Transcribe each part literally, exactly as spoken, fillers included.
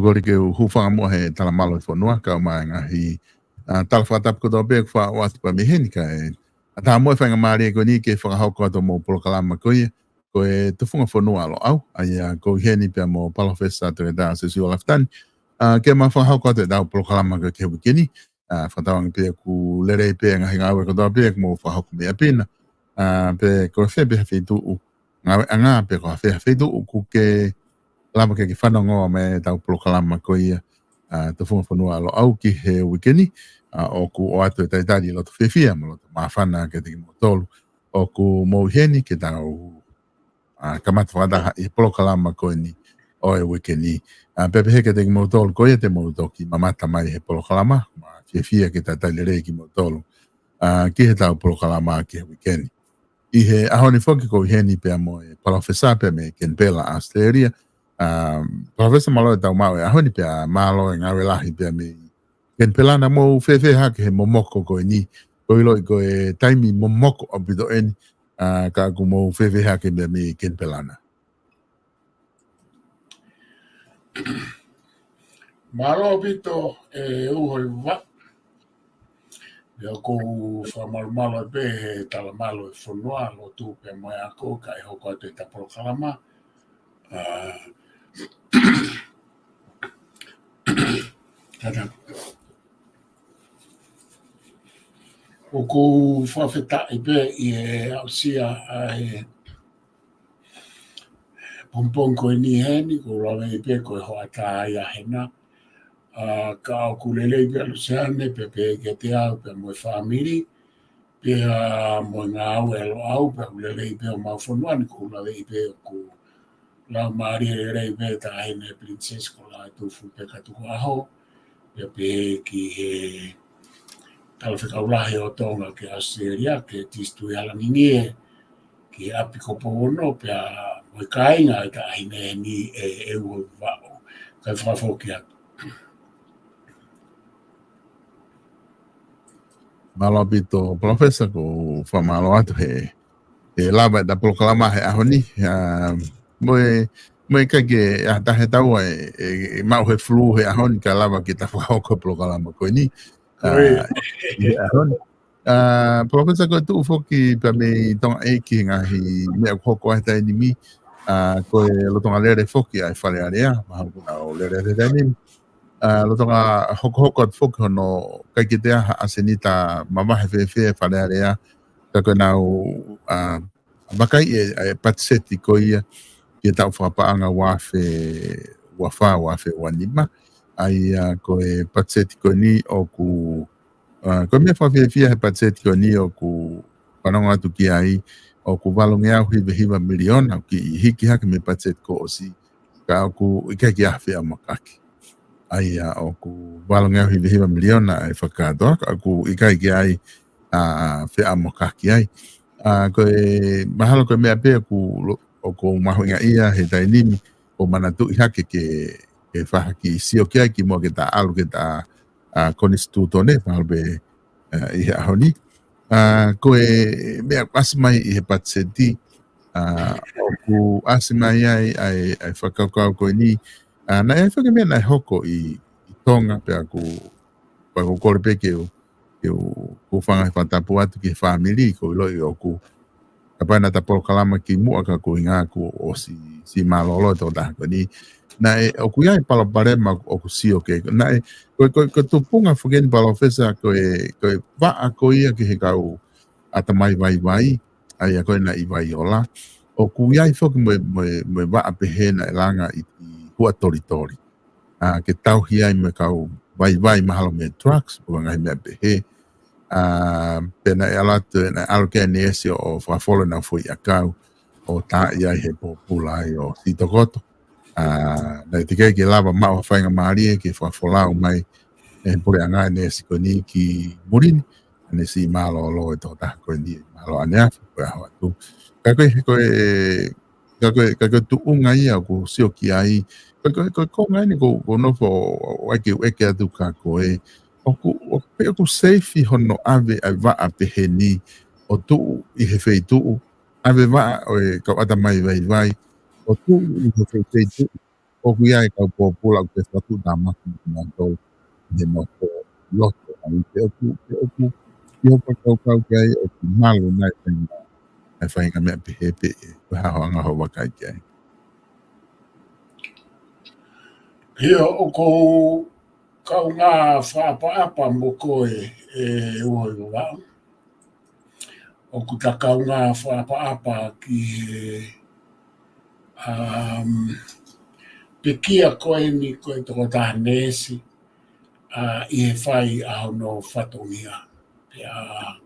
Kole ke u hūfanga muʻa he talamalo e fonua, kae ʻumaʻā e ngaahi, ʻa, tala fakatapu kotoa pē kuo faʻa ʻoatu pē mei heni kae. ʻAtā mo e faingamālie ko eni ke fakahoko atu mo e polokalama ko ia, ko e Tufunga Fonua ʻa Loʻau, ʻa ia ʻoku ou ʻi heni pea mo Palōfesa Toketā Siosiua Lafitani. ʻA, ke ma fakahoko atu ʻetau polokalama ko ia ki he uike ni. ʻA, fakatauange pē ʻoku lelei pē ngaahi ngāue kotoa pē ʻoku mou fakahoko mei ʻapi na. ʻA, pe ko fē pē ha feituʻu, ngāueʻanga pe ko fē ha feituʻu ʻoku ke lava ke ke fanongo mai ʻetau polokalama ko ia, ʻa, Tufunga Fonua ʻa Loʻau ki he uike ni, ʻa, ʻoku ʻoatu e talitali loto fiefia mo loto māfana kiate kimoutolu ʻoku mou ʻi heni ke tau, ʻa, kamata fakataha ʻi he polokalama ko eni ʻo e uike ni. ʻA, pea pehē kiate kimoutolu ko ia te mou toki mamata mai he polokalama, ma fiefia ke talitali lelei kimoutolu, ʻa, ki heʻetau polokalama ki he uike ni. ʻI he ʻaho ni foki ʻoku ou ʻi heni pea mo e Palōfesa pea mei Kenipela, ʻAositelēlia. ʻA, Palōfesa, mālō e tau maʻu e ʻaho ni pea mālō e ngāue lahi pea mei Kenipela. Naʻa mou fēfē hake he momoko ko eni? ʻOku ou ʻiloʻi ko e taimi momoko ʻaupito eni, ʻa, ka ʻoku mou fēfē hake pea mei Kenipela na? Mālō ʻaupito e uho i va. Pea ʻoku ou fakamalumalu pē he talamalo e fonua, lotu pea mo e ako kae hoko atu ʻeta polokalama. ʻA, tata. ʻOku ou fakafetaʻi pē ʻi he aʻusia ʻa e pongipongi ko eni heni, ʻoku ou laveʻi pē ko e hoʻatā ia hena. ʻA, ka ʻoku lelei pē ʻa Luseane pea pehē kiate au pea mo e fāmili, pea mo e ngāue ʻa Loʻau, pea ʻoku lelei pē homau fonua ni, ʻoku ou laveʻi pē ʻoku laumālie lelei pē taʻahine Princess ko Lātūfuipeka Tukuʻaho, pea pehē ki he talafekau lahi ʻo Tonga ki ʻAositelēlia, ki he Tisitui Alanginie, ki he ʻapi ko Pouono, pea mo e kāinga ʻo e taʻahine ni ʻe, ʻe uho i vaʻu. Kae fakafoki atu. Mālō ʻaupito, Palōfesa, ʻoku ou fakamālō atu he, he lava ʻeta polokalama he ʻaho ni. ʻA, mo e, mo e ʻikai ke ʻi ai ha taha ʻe taua ʻe, ʻe, ʻe maʻu he flu he ʻaho ni kae lava ke ta fakahoko e polokalama ko eni. Ko ia. ʻA, ʻi he ʻaho ni. ʻA, Palōfesa, ko e tuʻu foki pea mei Tonga ʻEiki he ngaahi meʻa ʻoku hoko ai he taimi ni, ʻa, ko e lolotonga lele foki ʻa e Fale Alea, mahalo kuo nau lele he taimi ni. ʻA, lolotonga hokohoko atu foki hono ʻikai ke toe ʻi ai ha ʻasenita mavahe fēfē he Fale Alea, ka ko ʻenau, ʻa, vakai e, e patiseti ko ia ki he taʻu fakapaʻanga ua afe ua fā, ua afe ua nima. ʻA ia ko e patiseti ko eni ʻoku, ʻa, ko e meʻa fakafiefia he patiseti ko eni ʻoku fanongo atu ki ai, ʻoku valungeau hiva hiva miliona, ʻoku hiki hake mei he patiseti kuo ʻosi, ka ʻoku ʻikai ke ʻi ai ha feʻamakaki. ʻA ia ʻoku valungeau hiva hiva miliona ʻa e fakakātoa, ka ʻoku ʻikai ke ʻi ai, ʻa, feʻamakaki ai. ʻA, ko e mahalo ko e meʻa pē ʻoku lo-, ʻoku mahuʻinga ia he taimi ni, ʻo manatuʻi hake ke, ke fai ha kiʻi sio ki ai kimuʻa ke ta ʻalu ki heʻeta, ʻa, konisitūtone, mahalo pē, ʻa, ʻi he ʻaho ni. ʻA, ko e meʻa ʻoku ʻasi mai ʻi he patiseti, ʻa, ʻoku ʻasi mai ai ʻa e, ʻa e fakakaukau ko eni. ʻA, naʻe ʻi ai foki e meʻa naʻe hoko ʻi, ʻi Tonga, pea ʻoku, pea ʻoku ou kole pē ke u, ke u, ke u hūfanga he fakatapu atu ki he fāmili, ʻoku ou ʻiloʻi ʻoku, kapau naʻa ta polokalama kimuʻa ka ʻoku ʻuhinga kuo ʻosi siʻi mālōlō e tokotaha ko eni. Naʻe, ʻoku ʻi ai e palopalema ʻoku sio ki ai. Naʻe, ko e, ko e, ko e tupunga foki eni, Palōfesa, ko e, ko e vaʻa ko ia ki he kau ʻatamai vaivai, ʻa ia ko ē naʻe ʻi Vaiola. ʻOku ʻi ai foki mo e, mo e, mo e vaʻa pehē naʻe langa ʻi, ʻi Huʻatolitoli. ʻA, ke tauhi ai mo e kau vaivai mahalo mei he drugs, mo e ngaahi meʻa pehē. ʻA, pea naʻe ʻalu atu, naʻe ʻalu ki ai e neesi ʻo, ʻo fakafola ʻenau foʻi ʻakau, ʻo taaʻi ai he pōpula ai ʻo siʻi tokoto. ʻA, naʻe teʻeki ai ke lava maʻu ha faingamālie ke fakafolau mai ʻe he puleʻanga e neesi ko eni ki muli ni, ʻa ʻene siʻi mālōlō e tokotaha ko eni, mālō ʻaneafi, ko e ʻaho atu. Ka ko e, ko e, ka ko e, ka ko e tuʻunga ia ʻoku ou sio ki ai, ka ko e, ko e konga eni ʻoku ou, ʻoku ou nofo ʻo, ʻo ʻeke, ʻeke atu kia koe, ʻoku, ʻoku, pe ʻoku seifi hono ʻave ʻa e vaʻa pehē ni ʻo tuʻu ʻi he feituʻu, ʻave vaʻa ʻo e kau ʻatamai vaivai, ʻo tuʻu ʻi he fei-, feituʻu, ʻOku ʻi ai e kau pōpula ʻoku ke fakatuʻutāmaki mo kinautolu he nofo loto ai, pe ʻoku, pe ʻoku ʻi hoʻo fakakaukau ki ai ʻoku malu nai e faʻahinga, e faʻahinga meʻa pehē pe ko e hā hoʻo anga hoʻo vakai ki ai? ʻIo, ʻoku ou kaungā fakaʻapaʻapa mo koe, ʻe Uhoivavaʻu. ʻOku ta kaungā fakaʻapaʻapa ki he, um, pekia ko eni ko e tokotaha neesi, ʻa, ʻi he fai ʻa hono fatongia. Pea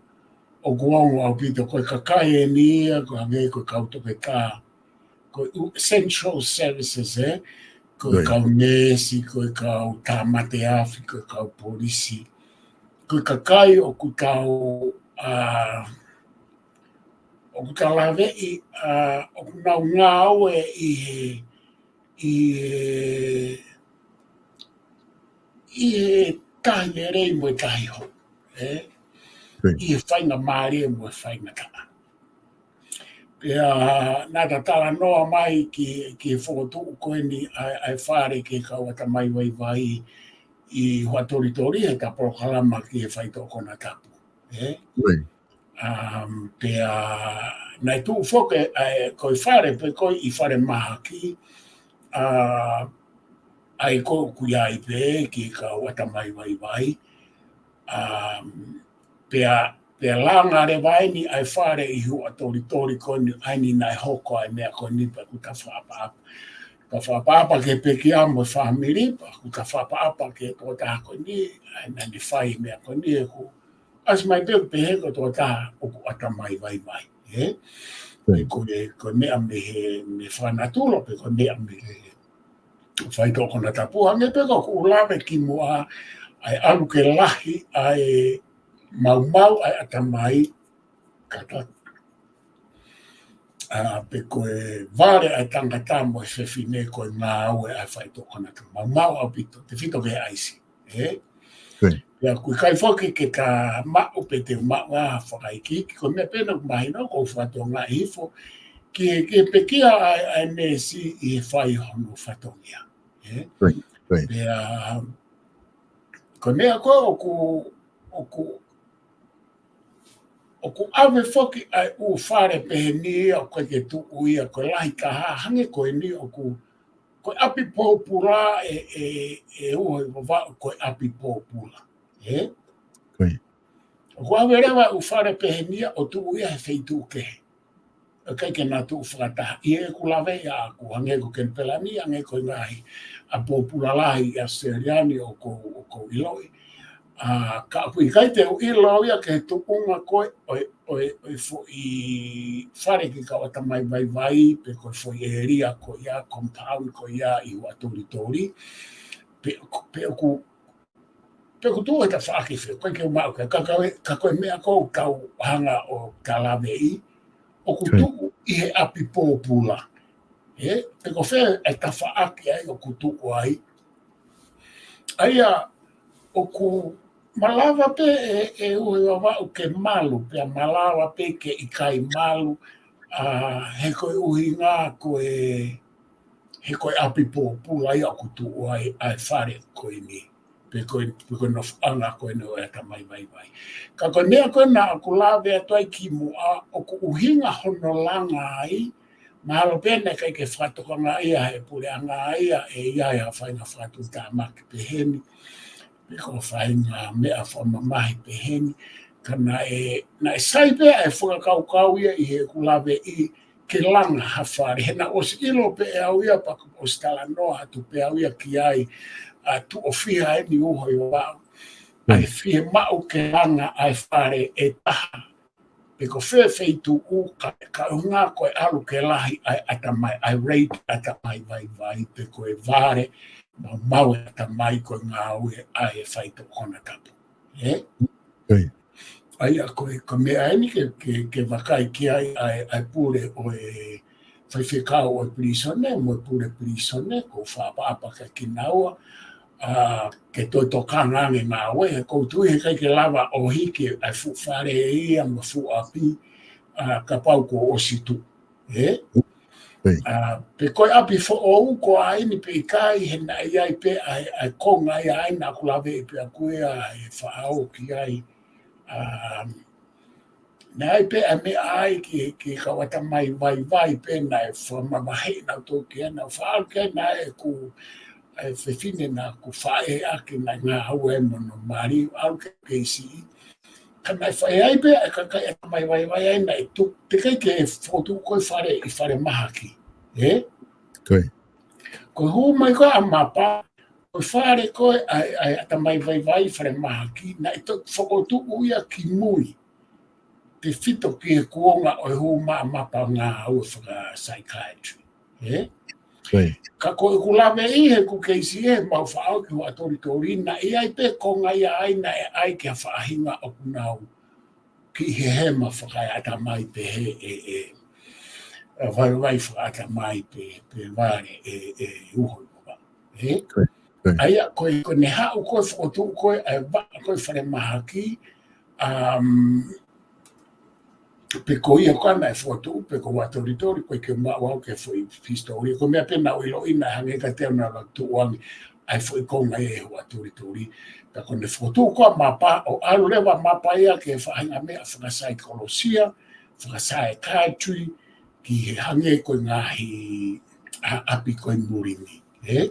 ʻoku ongo ʻaupito ko e kakai eni ia, ko e hangē ko e kau toketā, ko e u-, essential services, ē? Ko e kau neesi, ko e kau tāmate afi, ko e kau polisi, ko e kakai ʻoku tau, ʻa, ʻoku tau laveʻi, ʻa, ʻoku nau ngāue ʻi he, ʻi he, ʻi he tahi lelei mo e tahi hou, ē? ʻI he faingamālie mo e faingataʻa. Pea naʻa ta talanoa mai ki, ki he fokotuʻu ko eni ʻa, ʻa e fale ki he kau ʻatamai vaivai ʻi Huʻatolitoli he ta polokalama ki he faitoʻo konatapu. Ē? Um, pea naʻe tuʻu foki, ʻa e, ko e fale, pe ko e falemahaki, ʻa, ʻa ia ko ē ʻoku ʻi ai pē ki he kau ʻatamai vaivai. Um, pea, pea langa leva eni ʻa e fale ʻi Huʻatolitoli ko eni, ʻa eni naʻe hoko ai e meʻa ko eni pea ʻoku ta fakaʻapaʻapa. Ta fakaʻapaʻapa ki he pekia mo e fāmili, pea ʻoku ta fakaʻapaʻapa ki he tokotaha ko eni, ʻa ia naʻa ne fai e meʻa ko eni, ʻoku ʻasi mai pē ʻoku pehē ko e tokotaha ʻoku ʻatamai vaivai, ē? Pe ko e, ko e meʻa mei he, mei he fakanatula, pe ko e meʻa mei he faitoʻo konatapu, hangē pē ko ʻeku lave kimuʻa, ʻa e ʻalu ke lahi ʻa e maumau ʻa e ʻatamai, kata, ʻa, pe ko e vale ʻa e tangata mo e fefine ko e ngāue ʻa e faitoʻo konatapu. Maumau ʻaupito, tefito ki he ʻaisi, ē? Pea ʻoku ʻikai foki ke ta maʻu pe te u maʻu ha fakaikiiki, ko e meʻa pē naʻa ku mahino, ʻoku ou fakatokangaʻi hifo ki he, ki he pekia ʻa e, ʻa e neesi ʻi he fai hono fatongia. Ē? Pea, ko e meʻa ko ē ʻoku, ʻoku, ʻoku ʻave foki ʻa e ʻū fale pehē ni ia ʻoku ʻikai ke tuʻu ia, ko e lahi taha, hangē ko eni ʻoku, ko e ʻapi pōpula ē, ē, ʻe Uhoivavaʻu, ko e ʻapi pōpula. Ē? ʻOku ʻave leva ʻū fale pehē ni ia ʻo tuʻu ia he feituʻu kehe. ʻIkai ke na tuʻu fakataha. ʻI heʻeku lave ia ʻaʻaku, hangē ko Kenipela ni, hangē ko e ngaahi ʻapi pōpula lahi ʻi ʻAositelēlia ni ʻoku ou, ʻoku ou ʻiloʻi. ʻA, ka ʻoku ʻikai te u ʻilo ia ki he tuʻunga ko ē ʻo e, ʻo e, ʻo e foʻi fale ki he kau ʻatamai vaivai, pe ko e foʻi ʻēlia ko ia, compound ko ia ʻi Huʻatolitoli. Pe, pe ʻoku, pe ʻoku tuʻu he tafaʻaki fē, ʻikai ke u maʻu ki ai, ka, ka, ka ko e meʻa ko ē ʻoku tau hanga ʻo ta laveʻi, ʻoku tuʻu ʻi he ʻapi pōpula. Ē, pe ko fē e tafaʻaki ai ʻoku tuʻu ai. ʻA ia, ʻoku malava pē ʻe, ʻe Uhoivavaʻu ke malu, pea malava pē ke ʻikai malu, ʻa, he ko e ʻuhinga ko e, he ko e ʻapi pōpula ia ʻoku tuʻu ai ʻa e fale ko eni. Pe ko e, pe ko e nofoʻanga ko eni ʻo e ʻatamai vaivai. Ka ko e meʻa ko ē naʻa ku lave atu ai kimuʻa, ʻoku ʻuhinga hono langa ai, mahalo pē naʻe ʻikai ke fakatokangaʻi ia ʻe he puleʻanga ia, ʻe ʻi ai ha faʻahinga fakatuʻutāmaki pehē ni, pe ko ha faʻahinga meʻa fakamamahi pehē ni, ka naʻe, naʻe sai pē ʻa e fakakaukau ia ʻi heʻeku laveʻi ke langa ha fale, he naʻe ʻosi ʻilo pē ʻe au ia pea kuo ʻosi talanoa atu pē au ia ki ai, ʻa, tuʻo fiha eni Uhoivavaʻu. ʻA e fiemaʻu ke langa ʻa e fale ʻe taha. Pe ko fē feituʻu ka, ka ʻuhinga ko e ʻalu ke lahi ʻa e ʻatamai, ʻa e rate ʻatamai vaivai, pe ko e vale maumau e ʻatamai ko e ngāue ʻa e faitoʻo konatapu. Ē? ʻA ia ko e, ko e meʻa eni ke, ke, ke vakai ki ai ʻa e, ʻa e pule ʻo e faifekau ʻo e pilīsone, mo e pule pilīsone, ʻoku ou fakaʻapaʻapa kia kinaua, ʻa, ke toe tokanga ange ngāue, he ʻoku ou tui heʻikai ke lava ʻo hiki ʻa e fuʻu fale ia mo e fuʻu ʻapi, ʻa, kapau kuo ʻosi tuʻu. Ē? ʻA, pe ko e ʻapi foʻou ko ā eni pe ʻikai, he naʻe ʻi ai pē ʻa e, ʻa e konga ia ʻa ē naʻa ku lave pē ʻaku ia ʻa e faʻao ki ai. ʻA, naʻe ʻi ai pē ʻa e meʻa ai ki, ki he kau ʻatamai vaivai pē naʻe fakamavaheʻi naʻa tau ki ai, naʻa faʻao ki ai naʻe ku, ʻa e fefine naʻa ku faʻē ʻaki naʻe ngāue mo hono mali, ʻalu ki he keisi. Ka naʻe faʻē ai pē ʻa e kakai ʻatamai vaivai ai naʻe tuku, teʻeki ke fokotuʻu ko e fale ʻi falemahaki. ʻE? Ko e. Ko e hū mai ko ē ʻa Mapa, ko e fale ko ē ʻa e, ʻa e ʻatamai vaivai falemahaki, naʻe toki fokotuʻu ia ki mui. Tefito ki he kuonga ʻo e hū mai ʻa Mapa ʻo ngāue faka-psychiatry. ʻE? Ko e. Ka ko ʻeku lave ʻi heʻeku keisi ʻe mau faʻao ki Huʻatolitoli, naʻe ʻi ai pē konga ia ai naʻe ʻai ki ha faʻahinga ʻoku nau ki he hema fakaʻatamai pehē ʻe, ʻe, ʻe vaivai fakaʻatamai pe, pe vale ʻe, ʻe Uho ʻi Vavaʻu. ʻE? Ko e, ko e. ʻA ia, ko e, ko ʻene haʻu ko ē fokotuʻu ko ē ʻa e vaʻa ko ē falemahaki, um, pe ko ia ko ā naʻe fokotuʻu, pe ko Huʻatolitoli, ʻoku ʻikai ke u maʻu au ki he foʻi hisitōlia. Ko e meʻa pē naʻa ku ʻiloʻi naʻe hangē kiate au naʻa nau tuʻu ange ʻa e foʻi konga ia ʻi Huʻatolitoli. Ka ko ʻene fokotuʻu ko ā ʻa Mapa, ʻo ʻalu leva ʻa Mapa ia ki he faʻahinga meʻa fakasaikolosia, faka-psychiatry, ki he hangē ko e ngaahi ʻa-, ʻapi ko ē muli ni, ʻe?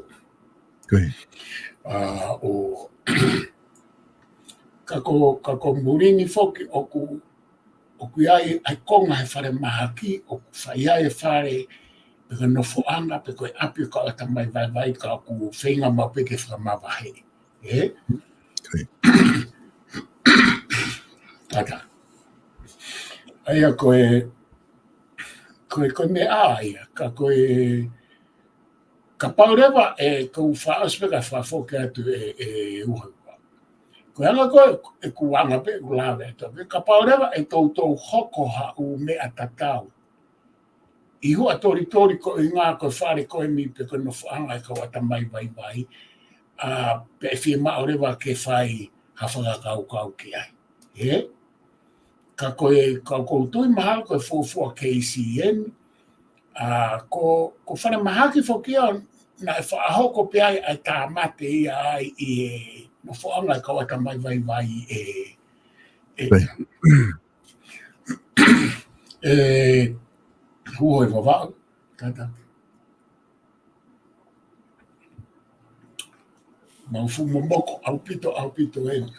Ko e. ʻA, ʻo, ka ko, ka ko muli ni foki ʻoku, ʻoku ʻi ai ʻa e konga he falemahaki, ʻoku fai ai e fale, pe ko e nofoʻanga, pe ko e ʻapi ʻo e kau ʻatamai vaivai, ka ʻoku feinga maʻu pē ke fakamavaheʻi. ʻE? Ko e. Kātaki. ʻA ia ko e, ko e, ko e meʻa ia, ka ko e, kapau leva ʻe, ʻoku ou fakaʻosi pē ka fakafoki atu ʻe, ʻe Uho ʻi Vavaʻu. Ko e anga ko ē ʻeku anga pē, ʻeku lave atu pē, kapau leva ʻe toutou hoko haʻu meʻa tatau ʻi Huʻatolitoli koeʻuhinga ko e fale ko eni pe ko e nofoʻanga ʻo e kau ʻatamai vaivai, ʻa, pea ʻe fiemaʻu leva ke fai ha fakakaukau ki ai. ʻE? Ka ko e, ka ʻoku ou tui mahalo ko e fuofua keisi eni, ʻa, ko, ko falemahaki foki ia naʻe fakahoko pē ai ʻa e tāmate ia ai ʻi he nofoʻanga ʻo e kau ʻatamai vaivai ʻe, ʻe, ʻe Uho ʻi Vavaʻu, kātaki. Mau fuʻu momoko ʻaupito, ʻaupito eni.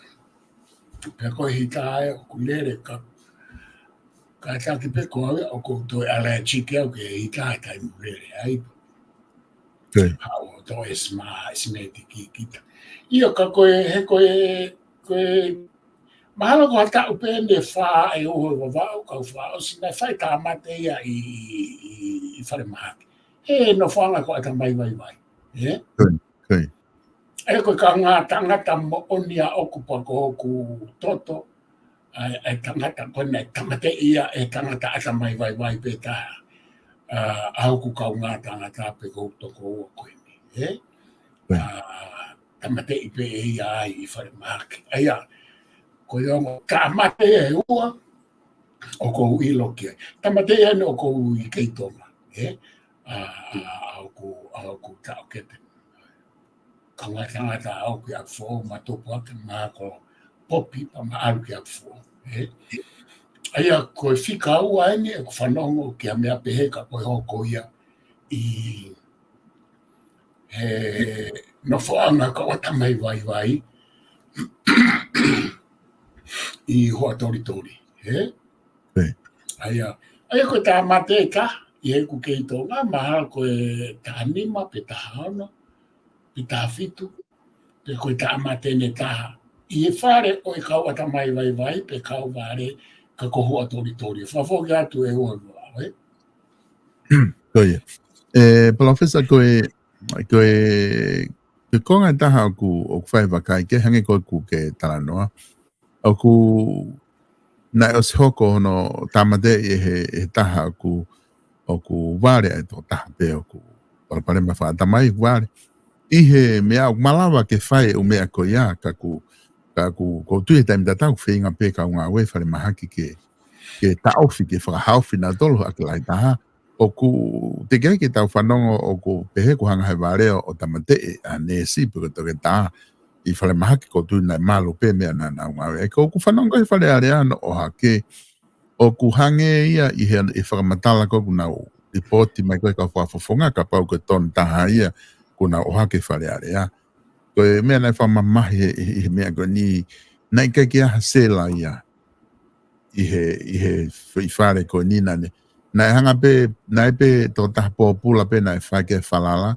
Pea ko e hita ē ʻoku lele ka, kātaki pē ko au ia ʻoku ou toe ʻalēsiki au ki he hita he taimi ʻoku lele ai. Ko e. Haʻu ʻo toe ʻesi-, ʻesimētiki kita. ʻIo ka ko e, he ko e, ko e, mahalo ko ha taʻu pē eni ʻe fā ʻe Uho ʻi Vavaʻu, kau fakaʻosi naʻe fai tāmate ia ʻi, ʻi, ʻi, ʻi falemahaki. He nofoʻanga ʻo e kau ʻatamai vaivai. ʻE? Ko e, ko e. ʻA ia ko e kaungā tangata moʻoni ʻaʻaku pea ko hoku toto, ʻa e, ʻa e tangata ko ē naʻe tāmateʻi ia ʻe he tangata ʻatamai vaivai pē taha. ʻA, ʻa hoku kaungā tangata pe ko hoku tokoua ko eni, ʻe? Right. ʻA, tāmateʻi pē ʻe ia ai ʻi falemahaki. ʻA ia, ko e ongo tāmate ʻe ua, ʻoku ou ʻilo ki ai. Tāmate ʻeni ʻoku ou ʻi Keitonga, ʻe? ʻA, ʻa, ʻa hoku, ʻa hoku taʻokete. Kaungā tangata ʻaʻaku ʻi ʻApifoʻou, ma tupu hake ma ako Popi pea ma ʻalu ki ʻApifoʻou, ʻe? ʻA ia ko e fika ua eni ʻeku fanongo ki ha meʻa pehē ka ko e hoko ia ʻi he nofoʻanga ʻo e kau ʻatamai vaivai ʻi Huʻatolitoli, ʻe? ʻE. ʻA ia, ʻa ia ko e tāmate ʻe taha ʻi heʻeku Keitonga, mahalo ko e taha nima pe taha ono, pe taha fitu, pe ko e tāmate ʻe taha ʻi he fale ʻo e kau ʻatamai vaivai pe kau vale ka ko Huʻatolitoli. Fakafoki atu ʻe Uho ʻi Vavaʻu, ʻe? Ko ia. ʻE, Palōfesa, ko e, ko e, ko e konga ʻe taha ʻoku, ʻoku fai vakai ki ai hangē ko ʻeku ke talanoa. ʻOku naʻe ʻosi hoko hono tāmateʻi ʻe he, ʻe he taha ʻoku, ʻoku vale ai, tokotaha pē ʻoku palopalema fakaʻatamai vale. ʻI he meʻa ʻoku malava ke fai e ʻū meʻa ko ia, ka ʻoku, ka ʻoku, ʻoku ou tui he taimi tatau ʻoku feinga pē kau ngāue falemahaki ke, ke taʻofi, ke fakahaofi nautolu ʻaki lahi taha. ʻoku teʻeki ai ke tau fanongo ʻoku pehē kuo hanga he Vale ʻo tāmateʻi ʻa e neesi pe ko e toketā ʻi falemahaki, ʻoku ou tui naʻe malu pē meʻa naʻa nau ngāue ai. Ka ʻoku fanongo he Fale Alea naʻe ʻohake, ʻoku hangē ia ʻi he, ʻi he fakamatala ko ē ʻoku nau lipooti mai ko ē kau fakafofonga, kapau ko e tonu taha ia ʻoku nau ʻohake Fale Alea. Ko e meʻa naʻe fakamamahi he, he, he meʻa ko eni, naʻe ʻikai ke ʻi ai ha sela ia ʻi he, ʻi he foʻi fale ko eni naʻe, naʻe hanga pē, naʻe pē tokotaha pōpula pē naʻe fai ki ai e falala,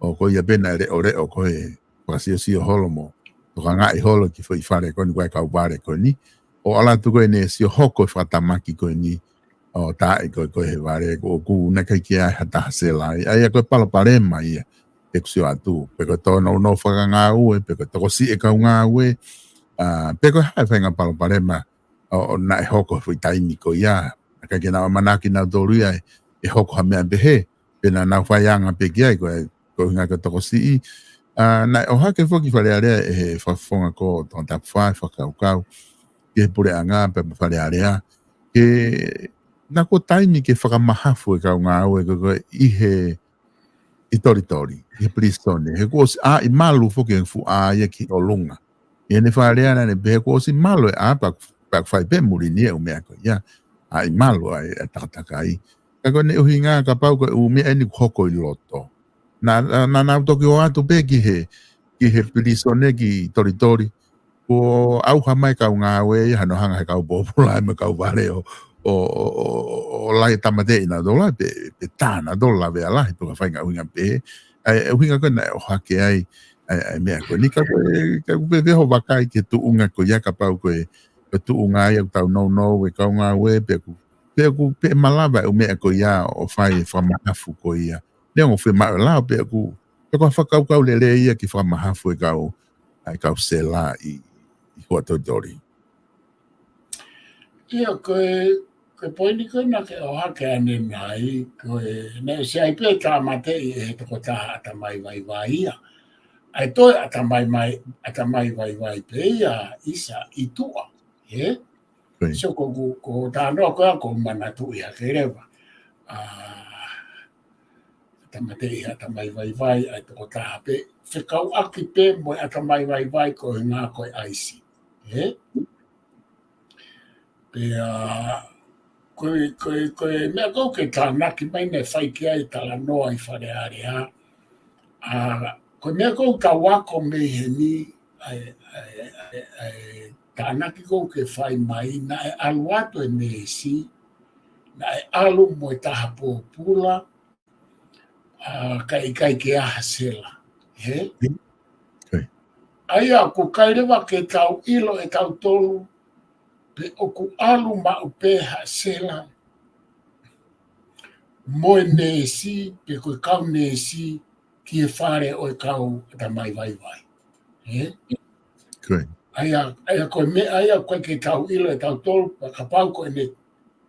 ʻo ko ia pē naʻe leʻoleʻo ko e fakasiosio holo mo tokangaʻi holo ki he foʻi fale ko eni, ko e kau vale ko eni. ʻO ʻalu atu ko eni ʻo sio hoko e fakatamaki ko eni, ʻo taaʻi ko ē, ko ē he vale, ʻoku, ʻoku naʻe ʻikai ke ʻi ai ha taha sela ai. ʻA ia ko e palopalema ia, ʻeku sio atu. Pe ko e tōnounou fakangāue, pe ko e tokosiʻi e kau ngāue, ʻa, pe ko e hā e faʻahinga palopalema ʻo, ʻo naʻe hoko he foʻi taimi ko ia. Naʻe ʻikai ke nau ʻamanaki nautolu ia ʻe, ʻe hoko ha meʻa pehē, pea naʻa nau faianga pē ki ai, ko e, ko e ʻuhinga ko e tokosiʻi. ʻA, naʻe ʻohake foki Fale Alea ʻe he fakafofonga ko Tongatapu Fā, fakakaukau ki he puleʻanga pea mo Fale Alea, ke naʻa ko e taimi ke fakamahafu e kau ngāue ko ē ʻi he, ʻi Tolitoli, ʻi he pilīsone. He kuo ʻosi ʻā ʻi malu foki e fuʻu ʻā ia ki ʻolunga. ʻI heʻene fakalea naʻa ne pehē kuo ʻosi malu e ʻā pea, pea fai pē muli ni e ʻū meʻa ko ia. ʻĀ ʻi malu ʻa e, ʻa e takatakai. Ka ko ʻene ʻuhinga kapau ko e ʻū meʻa eni kuo hoko ʻi loto. Naʻa, naʻa, naʻa nau toki ō atu pē ki he, ki he pilīsone ki Tolitoli. Kuo ʻauha mai kau ngāue ia hano hanga he kau pōpula mo e kau vale ʻo, ʻo, ʻo, ʻo, ʻo lahi tāmateʻi nautolu pe, pe tā nautolu lavea lahi pe ko ha faʻahinga ʻuhinga pehē. ʻA e, ʻuhinga ko ē naʻe ʻohake ai, ʻa e, ʻa e meʻa ko eni ka ko e, ka ko e pehē ho vakai ki he tuʻunga ko ia kapau ko e, ko e tuʻunga ia ʻoku tau nounou e kau ngāue pe ʻoku, pe ʻoku, pe malava e ʻū meʻa ko ia ʻo fai e fakamahafu ko ia. Neongo fiemaʻu e lao pe ʻoku, pe ko ha fakakaukau lelei ia ke fakamahafu e kau, ʻa e kau sela ʻi, ʻi Huʻatolitoli. ʻIo, ko e, ko e poini ko ē naʻa ke ʻohake ʻanenai, ko e, naʻe ʻosi ʻi ai pē tāmateʻi ʻe he tokotaha ʻatamai vaivai ia. ʻA e toe ʻatamai mai, ʻatamai vaivai pē ia ʻisa ʻi tuʻa, ē? Ko ia. So ko, ko, ko e talanoa ko ē ʻoku ou manatuʻi hake leva. ʻA, tāmateʻi ʻatamai vaivai ʻa e tokotaha pē, fekauʻaki pē mo e ʻatamai vaivai ko e ngaahi ko e ʻaisi. Ē? Pea, ko e, ko e, ko e meʻa ko ē ʻoku ke tānaki mai naʻe fai ki ai e talanoa ʻi Fale Alea. ʻA, ko e meʻa ko ē ʻoku tau ako mei heni, ʻa e, ʻa e, ʻa e, ʻa e tānaki ko ē ʻoku ke fai mai, naʻe ʻalu atu e neesi, naʻe ʻalu mo e taha pōpula, ʻa, kae ʻikai ke ʻi ai ha sela. Ē? Ko ia. ʻA ia ʻoku ʻikai leva ke tau ʻilo ʻe tautolu, pe ʻoku ʻalu maʻu pē ha sela mo e neesi, pe ko e kau neesi, ki he fale ʻo e kau ʻatamai vaivai. Ē? Ko ia. ʻA ia, ʻa ia ko e meʻa ia ʻoku ʻikai ke tau ʻilo ʻe tautolu, pea kapau ko ʻene,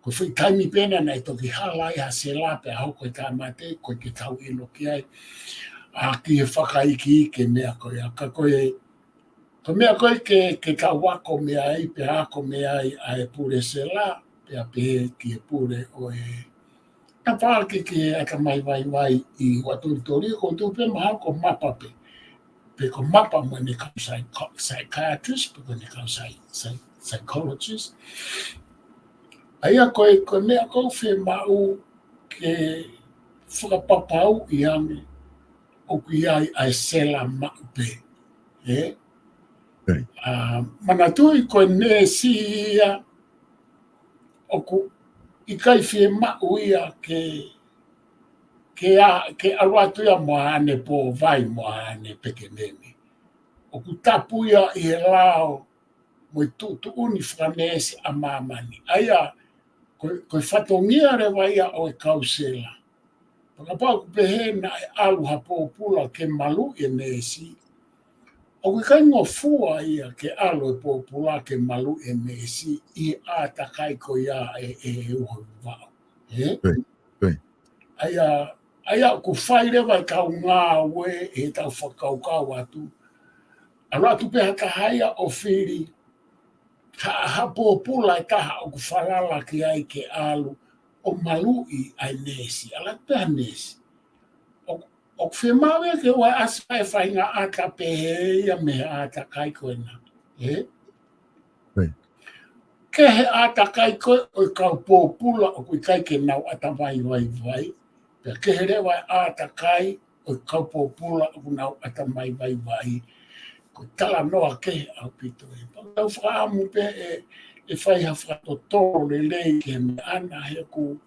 ko e foʻi taimi pē ena naʻe toki hala ai ha sela pea hoko e tāmateʻi, ʻoku ʻikai ke tau ʻilo ki ai. ʻA, ki he fakaikiiki e meʻa ko ia, ka ko e, ko e meʻa ko ē ke, ke tau ako mei ai, pea ako mei ai ʻa e pule sela, pea pehē ki he pule ʻo e, naʻa pehē ki he ʻatamai vaivai ʻi Huʻatolitoli, ʻoku ou tui pē mahalo ko Mapa pē. Pe ko Mapa mo ʻene kau psycho-, psychiatrist, pe ko ʻene kau psy-, psy-, psychologist. ʻA ia ko e, ko e meʻa ʻoku ou fiemaʻu ke fakapapauʻi ange ʻoku ʻi ai ʻa e sela maʻu pē. Ē? Right. ʻA, manatuʻi ko e neesi ia ʻoku ʻikai fiemaʻu ia ke, ke ʻa, ke ʻalu atu ia mo haʻane pōvai mo haʻane pekenene. ʻOku tapu ia ʻi he lao mo e tuʻutuʻuni fakaneesi ʻa māmani. ʻA ia, ko, ko e fatongia leva ia ʻo e kau sela. Pea kapau ʻoku pehē naʻe ʻalu ha pōpula ke maluʻi e neesi, ʻoku ʻikai ngofua ia ke ʻalu e pōpula ke maluʻi e neesi ʻi he ʻātakai ko ia ʻe, ʻe, ʻe uho vaʻu. Ē? Right, right. ʻA ia, ʻa ia ʻoku fai leva e kau ngāue ʻi heʻetau fakakaukau atu. ʻAlu atu pē ha taha ia ʻo fili ha, ha pōpula ʻe taha ʻoku falala ki ai ke ʻalu, ʻo maluʻi ʻa e neesi, ʻalu pē ʻa e neesi. ʻOku, ʻoku fiemaʻu ia ke ʻoua ʻe ʻasi mai e faʻahinga ʻata pehē ia mei he ʻātakai ko ena. Ē? Right. Kehe ʻātakai ko ē ʻo e kau pōpula ʻoku ʻikai ke nau ʻatamai vaivai. Pea kehe leva e ʻātakai ʻo e kau pōpula ʻoku nau ʻatamai vaivai. Ko e talanoa kehe ʻaupito ē. Pea tau fakaʻamu pē ʻe, ʻe fai ha fakatotolo lelei ki he meʻa na, he ʻoku,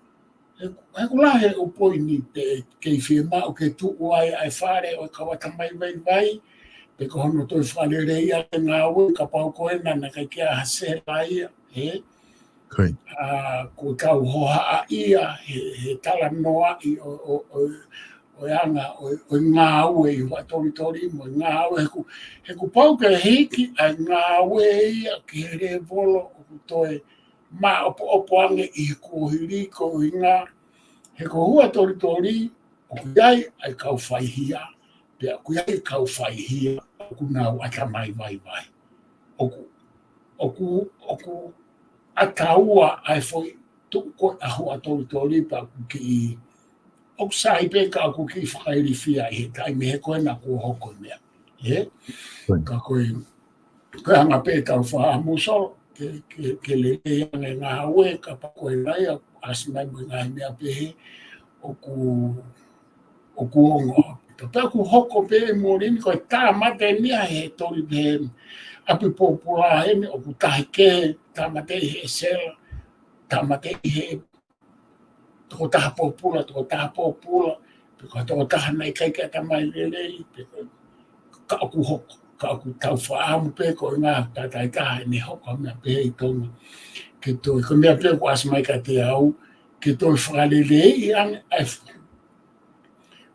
he ʻoku, he ʻoku lahi e ʻū poini pē ʻe kei fiemaʻu ke tuʻu ai ʻa e fale ʻo e kau ʻatamai vaivai, pe ko hono toe fakalelei ʻa e ngāue, kapau ko ena naʻe ʻikai ke ʻi ai ha sela ia, ē? Ko ia. ʻA, kuo tau hohaʻa ia he, he talanoaʻi ʻo, ʻo, ʻo, ʻo e anga, ʻo, ʻo e ngāue ʻi Huʻatolitoli mo e ngāue he ʻoku, he ʻoku pau ke hiki ʻa e ngāue ia ki he lēvolo ʻoku toe maʻopoʻopo ange ʻi he kuohili ko e ʻuhinga, he ko Huʻatolitoli, ʻoku ʻi ai ʻa e kau faihia, pea ʻoku ʻi ai e kau faihia ʻoku nau ʻatamai vaivai. ʻOku, ʻoku, ʻoku ʻataua ʻa e foʻi tuʻu ko ē ʻa Huʻatolitoli pea ʻoku kiʻi, ʻoku sai pē ka ʻoku kiʻi fakailifia ʻi he taimi he ko ena kuo hoko e meʻa. Ē? Right. Ka ko e, ko e anga pē ʻetau fakaʻamu Solo, ke, ke, ke lelei ange e ngāue, kapau ko ena ia, ʻasi mai mo e ngaahi meʻa pehē, ʻoku, ʻoku ongo. Pea ʻoku hoko pē e moli ni ko e tāmate ni ʻa e toli pē ʻapi pōpula heni, ʻoku tahi kehe, tāmate ʻi he sela, tāmate ʻi he tokotaha pōpula, tokotaha pōpula, pe ko e tokotaha naʻe ʻikai ke ʻatamai lelei, pe ko e ka ʻoku hoko, ka ʻoku tau fakaʻamu pē ko e ngaahi taʻataʻa ʻe taha ʻene hoko ha meʻa pehē ʻi Tonga. Ke toe, ko e meʻa pē ʻoku ʻasi mai kiate au, ke toe fakaleleiʻi ange ʻa e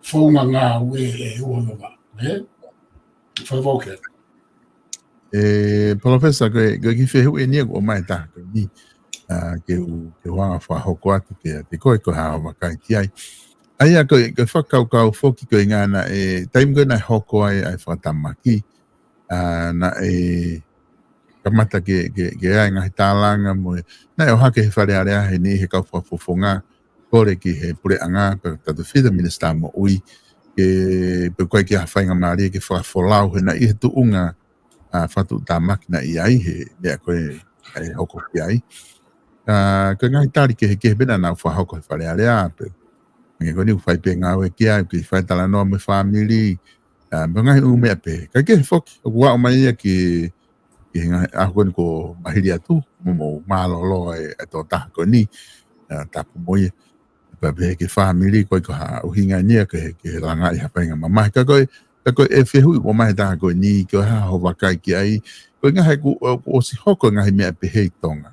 founga ngāue ʻe ua ua, ē? Fakavau ke. ʻE, Palōfesa, ko e, ko e kiʻi fehuʻi eni ia kuo ʻomai ʻe he taha ko eni. ʻA, ke u, ke u hanga fakahoko atu kiate koe, ko e hā hoʻo vakai ki ai. ʻA ia ko e, ko e fakakaukau foki ko e ngana e, taimi ko ē naʻe hoko ai ʻa e fakatamaki. ʻA, naʻe kamata ke, ke, ke ʻi ai e ngaahi tālanga mo e, naʻe ʻohake he Fale Alea heni he kau fakafofonga, kole ki he puleʻanga, pea tautefito e Minisitā Moʻui, ke, pe ko e hā e faingamālie ke fakafolau he naʻe ʻi he tuʻunga, ʻa, fakatuʻutāmaki naʻe ʻi ai he meʻa ko ē ʻe hoko ki ai. ʻA, ko e ngaahi tali kehekehe pē naʻa nau fakahoko he Fale Alea, pea, meʻa ko eni ʻoku fai pē ngāue ki ai, ke fai talanoa mo e fāmili, ʻa, mo e ngaahi ʻū meʻa pē. Kae kehe foki, ʻoku aʻu mai ia ki, ki he ngaahi ʻaho ko eni kuo mahili atu, mo, mo mālōlō e, e tokotaha ko eni, ʻa, tapu mo ia. Pea pehē ki he fāmili, ʻoku ʻikai ko ha ʻuhinga eni ia ke, ke langaʻi ha faingamālie. Ka ko e, ka ko e fehuʻi kuo ʻomai ʻe he taha ko eni, ko e hā hoʻo vakai ki ai, ko e ngaahi kuo, kuo ʻosi hoko e ngaahi meʻa pehē ʻi Tonga.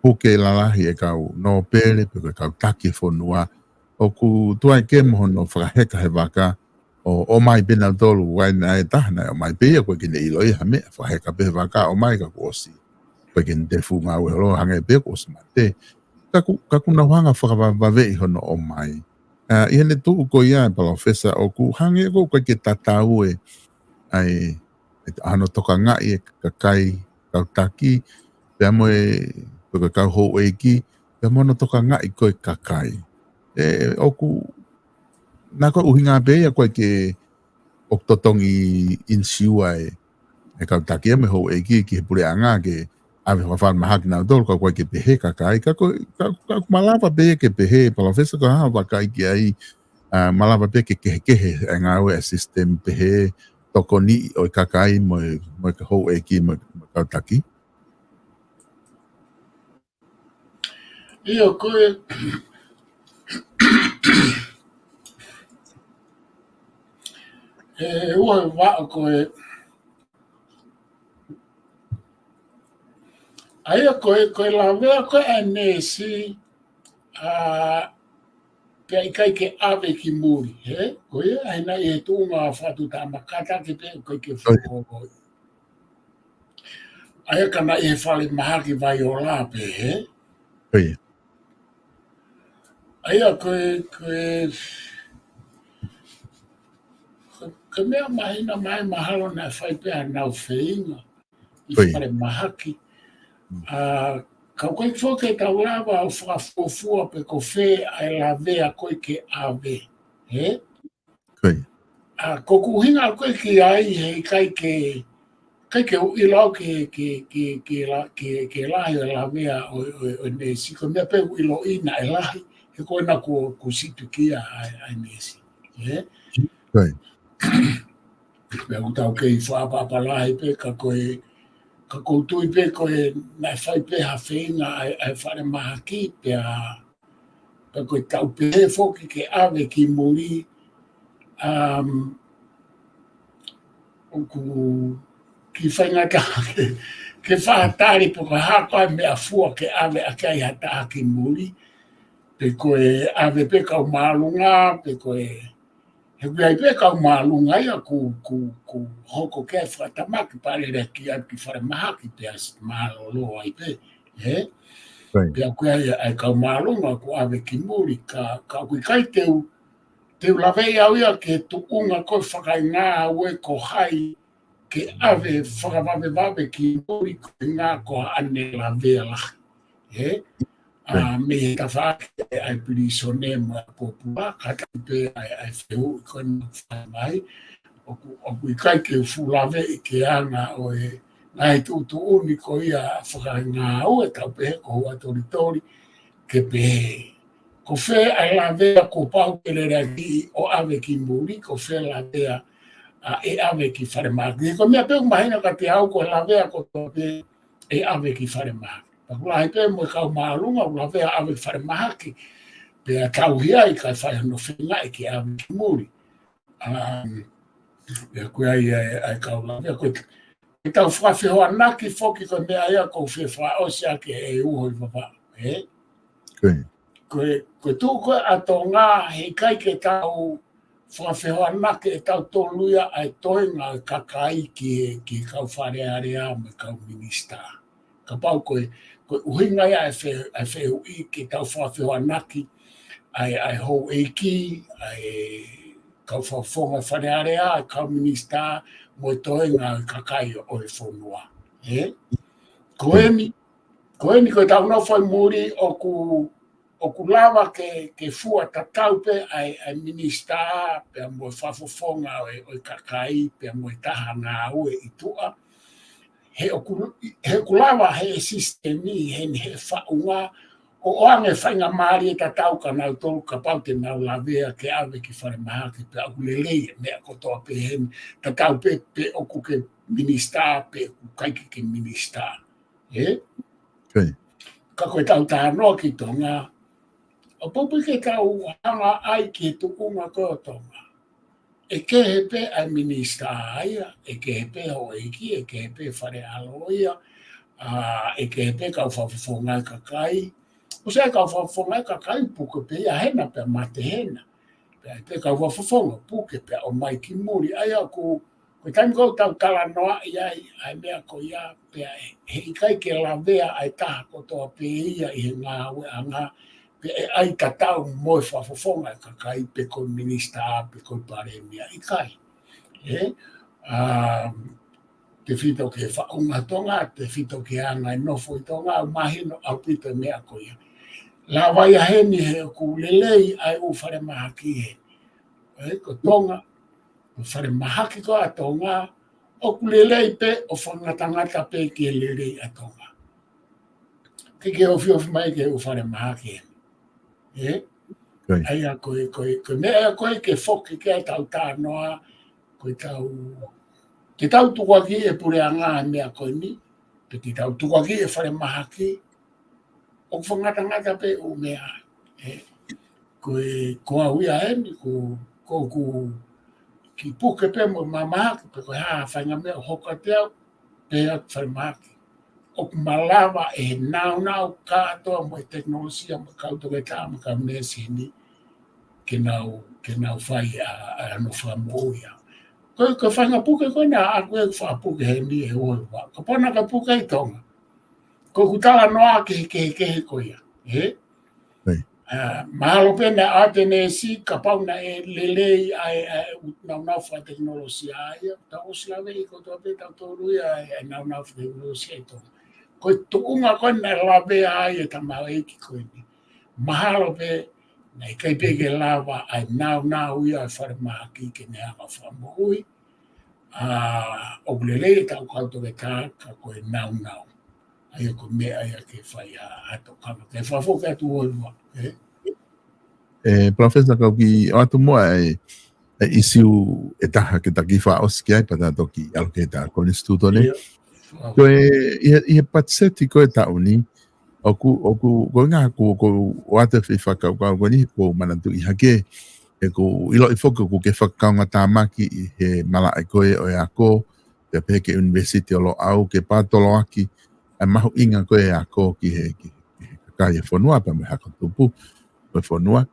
Puke lalahi e kau nōpele, pe ko e kau taki e fonua, ʻoku tuai ke mo hono fakaheka he vaka, ʻo, ʻomai pē nautolu, ʻa ia naʻe taha naʻe ʻomai pē ia, ʻoku ʻikai ke ne ʻilo ia ha meʻa, fakaheka pē he vaka, ʻomai ka kuo ʻosi. ʻOku ʻikai ke ne tefunga ʻo e holo, hangē pē kuo ʻosi mate. Ka ʻoku, ka ʻoku nau hanga fakavavevave ʻi hono ʻomai. ʻA, ʻi heʻene tuʻu ko ia e Palōfesa ʻoku hangē ʻoku ʻikai ke tatau e, ʻa e, ʻa hono tokangaʻi e kakai kau taki, pea mo e, pe ko e kau houʻeiki, pea mo hono tokangaʻi ko ē kakai. ʻE, ʻoku, naʻa ko e ʻuhinga pē ia ʻoku ʻikai ke, ʻoku totongi insiua e, e kau taki mo e houʻeiki ki he puleʻanga ke ʻave fakafalemahaki nautolu ka ʻoku ʻikai ke pehē kakai, ka ko, ka, ka ʻoku malava pē ia ke pehē, Palōfesa, ko e hā hoʻo vakai ki ai, ʻa, malava pē ke kehekehe e ngāue e sisitemi pehē, tokoniʻi ʻo e kakai mo e, mo e houʻeiki mo e, mo e kau taki. ʻIo, ko e, ʻe, ua vaʻa ko e, ʻa ia ko e, ko e lavea ko ē ʻa e neesi, ʻa, pea ʻikai ke ʻave ki muli, hē? Ko ia, he naʻe ʻi he tuʻunga fakatuʻutāmaki ke pē ʻikai ke fakaʻofoʻofa. ʻA ia ka naʻe ʻi he falemahaki Vaiola pē, hē? ʻIo. ʻA ia ko e, ko e, ko e, ko e meʻa mahino mai mahalo naʻe fai pē ʻenau feinga ʻi falemahaki. ʻA, Ka ʻoku ʻikai foki ke tau lava ʻo fakafuofua pe ko fē ʻa e lavea ko ē ke ʻave. Ē? Ko ia. ʻA, ko ʻeku ʻuhinga ko ē ki ai he ʻikai ke, ʻikai ke u ʻilo au ke, ke, ke, ke la-, ke, ke lahi ʻa e lavea ʻo, ʻo, ʻo e neesi, ko e meʻa pē ʻoku ou ʻiloʻi naʻe lahi, he ko ena kuo, kuo situkia ʻa e, ʻa e neesi. Ē? Ko ia. Pea ʻoku tau kei fakaʻapaʻapa lahi pē, ka ko e, ka ʻoku ou tui pē ko e naʻe fai pē ha feinga ʻa e, ʻa e falemahaki, pea, pea ko e tau pehē foki ke ʻave ki muli, um, ʻoku kiʻi faingataʻa ke, ke fakatali pe ko e hā ko ā e meʻafua ke ʻave ʻaki ai ha taha ki muli, pe ko e ʻave pē kau māʻolunga, pe ko e, he ʻoku ʻi ai pē kau māʻolunga ia ʻoku, ʻoku, ʻoku hoko ke fakatamaki pea lele ki ai ki falemahaki pea ʻosi mālōlō ai pē, ē? Right. Pea ʻoku ʻi ai ʻa e kau māʻolunga ʻoku ʻave ki muli, ka, ka ʻoku ʻikai te u, te u laveʻi au ia ki he tuʻunga ko e fakaengāue ko hai ke ʻave fakavavevave ki muli ko e ngā ko haʻane lavea lahi. Ē? ʻA, right, mei he tafaʻaki ʻa e pilīsone mo e pōpula, ka tau pē ʻa e, ʻa e fehuʻi ko ena ʻoku fai mai, ʻoku, ʻoku ʻikai ke u fuʻu laveʻi ki he anga ʻo e ngaahi tuʻutuʻuni ko ia fakangāue, tau pehē ko e huʻa tolitoli, ke pehē. Ko fē ʻa e lavea kuo pau ke lele ʻaki ʻo ʻave ki muli, ko fē lavea ʻa ē ʻave ki falemahaki. Ko e meʻa pē ʻoku mahino kiate au ko e lavea kotoa pē ʻe ʻave ki falemahaki. Pea ʻoku lahi pē mo e kau māʻolunga ʻoku lavea ʻave ki falemahaki. Pea tauhi ai kae fai hono feingaʻi ke ʻave ki muli. Um, pea ʻoku ʻi ai ʻa e, ʻa e kau lavea. Ko e, ko e tau fakafehoanaki foki ko e meʻa ia ʻoku ou fie fakaʻosi ʻaki ʻe uho ʻi Vavaʻu, ē? Ko ia. Ko e, ko e tuʻu ko ē ʻa Tonga, he ʻikai ke tau fakafehoanaki ʻe tautolu ia ʻa e toenga ʻo e kakai ki he, ki he kau Fale Alea mo e kau minisitā. Kapau ko e, ko e ʻuhinga ia ʻa e fe-, ʻa e fehuʻi ke tau fakafehoanaki ʻa e, ʻa e houʻeiki, ʻa e kau fakafofonga Fale Alea, ʻa e kau minisitā, mo e toenga ʻo e kakai ʻo e fonua. Ē? Ko eni, ko eni ko e tau nofo ʻi muli ʻoku, ʻoku lava ke, ke fua tatau pē ʻa e, ʻa e minisitā, pea mo e fakafofonga ʻo e, ʻo e kakai, pea mo e taha ngāue ʻi tuʻa. He ʻoku, he ʻoku lava he sisitemi, he, he faʻunga, ʻo ʻoange faingamālie tatau kia nautolu kapau te nau lavea ke ʻave ki falemahaki pea ʻoku lelei e meʻa kotoa pē heni, tatau pē pe ʻoku ke minisitā pe ʻoku ʻikai ke ke minisitā. Ē? Ka ko e tau talanoa ki Tonga, ʻoku pau pē ke tau hanga ai ki he tuʻunga ko ē ʻo Tonga. ʻE kehe pē ʻa e minisitā ia, ʻe kehe pē houʻeiki, ʻe kehe pē Fale ʻAlo ia, ʻa, ʻe kehe pē kau fakafofonga ʻo e kakai. ʻOsi ʻa e kau fakafofonga ʻo e kakai puke pē ia hena pea mate hena. Pea ʻi ai pē kau fakafofonga puke pea ʻomai ki muli. ʻA ia ʻoku, ko e taimi ko ē ʻoku tau talanoaʻi ai ʻa e meʻa ko ia, pea ʻe, he ʻikai ke lavea ʻa e taha kotoa pē ia ʻi he ngāueʻanga, pe ʻe ʻai tatau mo e fakafofonga ʻo e kakai pe ko e minisitā pe ko e palēmia, ʻikai. Ē? Um, tefito ki he faʻunga Tonga, tefito ki he anga e nofo ʻi Tonga, ʻoku mahino ʻaupito e meʻa ko ia. Lava ia heni he ʻoku lelei ʻa e ʻū falemahaki he. Ē, ko Tonga, ko e falemahaki ko ē ʻa Tonga, ʻoku lelei pē ʻo fakangatangata pē ki he lelei ʻa Tonga. Ke ke ofiofi mai ki he ʻū falemahaki heni. Ē? Ko ia. ʻA ia ko e, ko e, ko e meʻa ia ko ē ke foki ki ai ʻetau talanoa, ko e tau, te tau tukuakiʻi e puleʻanga he meʻa ko eni, pe te tau tukuakiʻi e falemahaki, ʻoku fakangatangata pē ʻū meʻa, ē. Ko e, ko au ia heni, ko, ko ʻeku kiʻi puke pē mo e mamahaki, pe ko e hā ha faʻahinga meʻa ʻoku hoko kiate au, pea falemahaki. ʻOku malava ʻe he nāunau kātoa mo e tekinolosia, mo e kau toketā, mo e kau neesi heni, ke nau, ke nau fai ʻa, ʻa hono fakamoʻui ia. Ko e, ko e faʻahinga puke ko ena ʻaʻaku ʻeku fakapuke heni ʻe uho ʻi Vavaʻu. Kapau naʻa ke puke ʻi Tonga, ko ʻeku talanoa ki he kehekehe ko ia, ē? Right. ʻA, mahalo pē naʻe ʻave e neesi, kapau naʻe lelei ʻa e, ʻa e ʻū nāunau fakatekinolosia ia, tau ʻosi laveʻi kotoa pē ʻe tautolu ia ʻa e, ʻa e nāunau fakatekinolosia ʻi Tonga. ko e tuʻunga ko ē naʻe lavea ai e tamaioʻeiki ko eni. Mahalo pē naʻe ʻikai pē ke lava ʻa e naunau ia ʻa e falemahaki ke ne hanga ʻo fakamoʻui. ʻA, ʻoku lelei e tau kau toketā ka ko e naunau. ʻA ia ko e meʻa ia ke fai ha, ha tokanga. Ke fakafoki atu ʻo e ua, ē? ʻE, Professor, kau kiʻi ʻoatu muʻa e, e ʻisiū ʻe taha ke ta kiʻi fakaʻosi ki ai pea ta toki ʻalu ki he ta konisitūtone. ʻIo. Ko e, ʻi he, ʻi he patiseti ko e taʻu ni, ʻoku, ʻoku, ko e ʻuhinga ʻoku, ʻoku ʻoatu e foʻi fakakaukau ko eni, ʻoku ou manatuʻi hake, ʻoku ou ʻiloʻi foki ʻoku ke fakakaungatāmaki ʻi he malaʻe ko ē ʻo e ako, pea pehē ki he ʻUnivēsiti ʻo Loʻau, ke pātoloaki ʻa e mahuʻinga ko ē ʻo e ako ki he, ki he, ki he kakai ʻo e fonua, pea mo e hako tupu ʻo e fonua.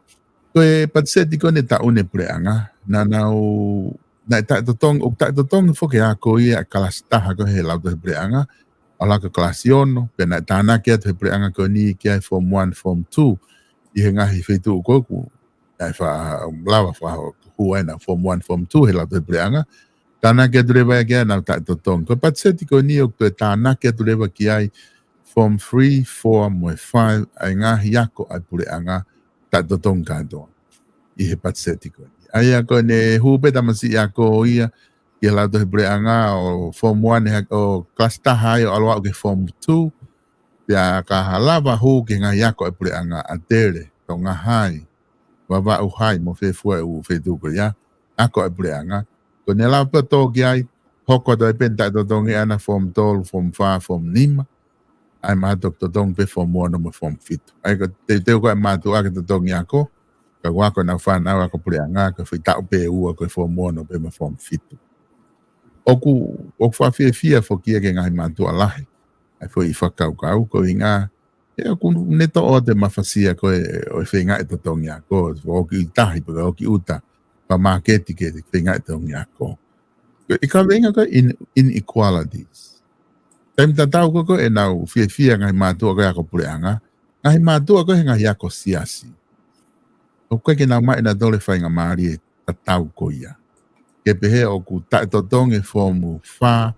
Ko e patiseti ko eni ʻe taʻu ni ʻa e puleʻanga, naʻa nau, naʻe taʻetotongi, ʻoku taʻetotongi foki e ako ia ʻa e kalasi taha ko ē he lautohi puleʻanga, ʻo aʻu ki he kalasi ono, pea naʻe tānaki atu ʻe he puleʻanga ko eni ki ai e form one, form two, ʻi he ngaahi feituʻu ko ē ʻoku, naʻe faʻa lava fakahū ai ʻenau form one, form two he lautohi puleʻanga, tānaki atu leva ia ki ai ʻenau taʻetotongi. Ko e patiseti ko eni ʻoku toe tānaki atu leva ki ai form three, four, mo e five, ʻa e ngaahi ako ʻa e puleʻanga, taʻetotongi kātoa ʻi he patiseti ko eni. ʻA ia ko ʻene hū pē tamasiʻi ako ia ki he lautohi puleʻanga ʻo form one, ʻo kalasi taha ai ʻo ʻalu ʻo aʻu ki he form two, pea ka lava hū ki he ngaahi ako ʻa e puleʻanga, ʻa Tele, Tonga Hai, Vavaʻu Hai, mo fē fua e ʻū feituʻu ko ia, ako ʻa e puleʻanga. Ko ʻene lava pē ʻo tō ki ai, hoko atu ai pē ʻene taʻetotongi ʻana form tolu, form fā, form nima, ʻa ia mahalo toki totongi pē form ono mo e form fitu. ʻA ia ko e teuteu ko ē ʻa e mātuʻa ke totongi ako, ka ʻoku ako ʻenau fānau ako puleʻanga, ko e foʻi taʻu pē ʻe ua ko e form ono pē mo e form fitu. ʻOku, ʻoku fakafiefia foki ia ki he ngaahi mātuʻa lahi ʻa e foʻi fakakaukau, ko e ʻuhinga, ʻe ʻoku ne toʻo atu e mafasia ko ē ʻo e feingaʻi totongi ako, ʻoku ʻi tahi pe ʻoku ʻi ʻuta, pea māketi ki he feingaʻi totongi ako. Ko e kaveinga ko ē in-, inequalities. Taimi tatau ko ē ʻoku nau fiefia ngaahi mātuʻa ko ē ako puleʻanga, ngaahi mātuʻa ko ē he ngaahi ako siasi, ʻoku ʻikai ke nau maʻu ʻenautolu e faingamālie tatau ko ia. Ke pehē ʻoku taʻetotongi e form fā,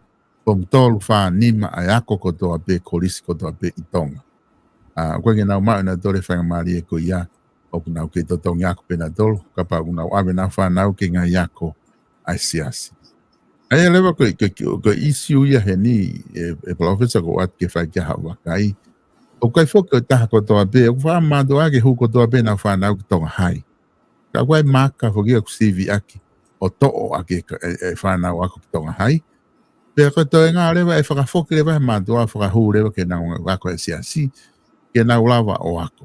form tolu, fā, nima, ʻa e ako kotoa pē, kolisi kotoa pē ʻi Tonga. ʻA, ʻoku ʻikai ke nau maʻu ʻenautolu e faingamālie ko ia, ʻoku nau kei totongi ako pē ʻenautolu, kapau ʻoku nau ʻave ʻenau fānau ki he ngaahi ako ʻa e siasi. ʻA ia leva ko e, ko e, ko e ʻisiū ia heni, ʻe, ʻe Palōfesa, ʻoku ou ʻoatu ke fai ki ai haʻo vakai. ʻOku ʻikai foki ko e taha kotoa pē, ʻoku faʻa mātuʻa ke hū kotoa pē ʻenau fānau ki Tonga Hai. Ka ʻoku ʻi ai e maaka foki ʻoku sivi ʻaki ʻo toʻo ʻaki e, e, e fānau ako ki Tonga Hai. Pea ko e toenga leva ʻe fakafoki leva he mātuʻa ʻo fakahū leva ki heʻenau ako ʻa e siasi, ke nau lava ʻo ako.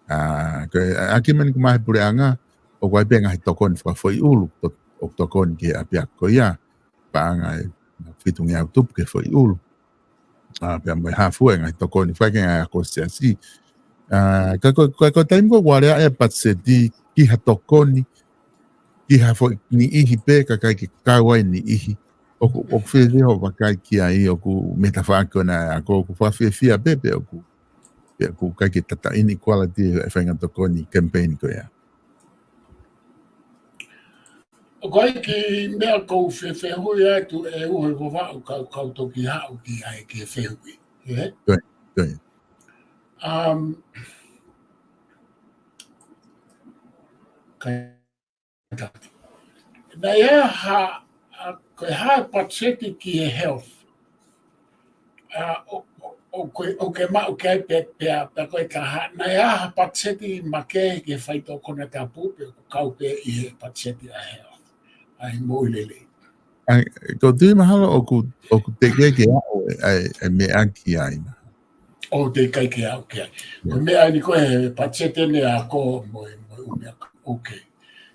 ʻA, ko e, ʻa, ʻaki meni ko e maʻu ʻe he puleʻanga, ʻoku ʻi ai pē ngaahi tokoni fakafoʻiʻulu, to-, ʻoku tokoni ki he ʻapiako ia, paʻanga ʻe fitungeau tupu ki he foʻiʻulu. ʻA, pea mo e hā fua e ngaahi tokoni fai ki he ngaahi ako siasi. ʻA, ka ko, ka ko e taimi ko ē ʻoku aleaʻi e patiseti ki ha tokoni, ki ha foʻi niʻihi pē, kae ʻikai ke kau ai e niʻihi. ʻOku, ʻoku fēfē hoʻo vakai ki ai, ʻoku metafaʻaki ko ena ʻa e ako, ʻoku fakafiefia pē, pe ʻoku, pe ʻoku ʻikai ke tata inequality e faʻahinga tokoni campaign ko ia. ʻOku ʻi ai e kiʻi meʻa ʻoku ou fie fehuʻi atu ʻe Uhe Vavaʻu ka, kau toki haʻu ki ai ke fehuʻi. Ē? Ko ia, ko ia. Um, ka, ka, naʻe ʻi ai ha, ʻa, ko e hā e patiseti ki he health. ʻA, ʻo, ʻo, ʻoku ke, ʻoku ke maʻu ki ai pē, pea, pea ko e taha, naʻe ʻi ai ha patiseti makehe ki he faitoʻo konatapu pe ʻoku kau pē ʻi he patiseti ʻa e health, ʻa e moʻui lelei. ʻAi, ʻoku ou tui mahalo ʻoku, ʻoku teʻeki ke aʻu e, ʻa e, e meʻa ki ai. ʻOku teʻeki ke aʻu ki ai. Ko e meʻa ni ko e patiseti ʻeni ʻa e ako mo e, mo e ʻū meʻa. Okay.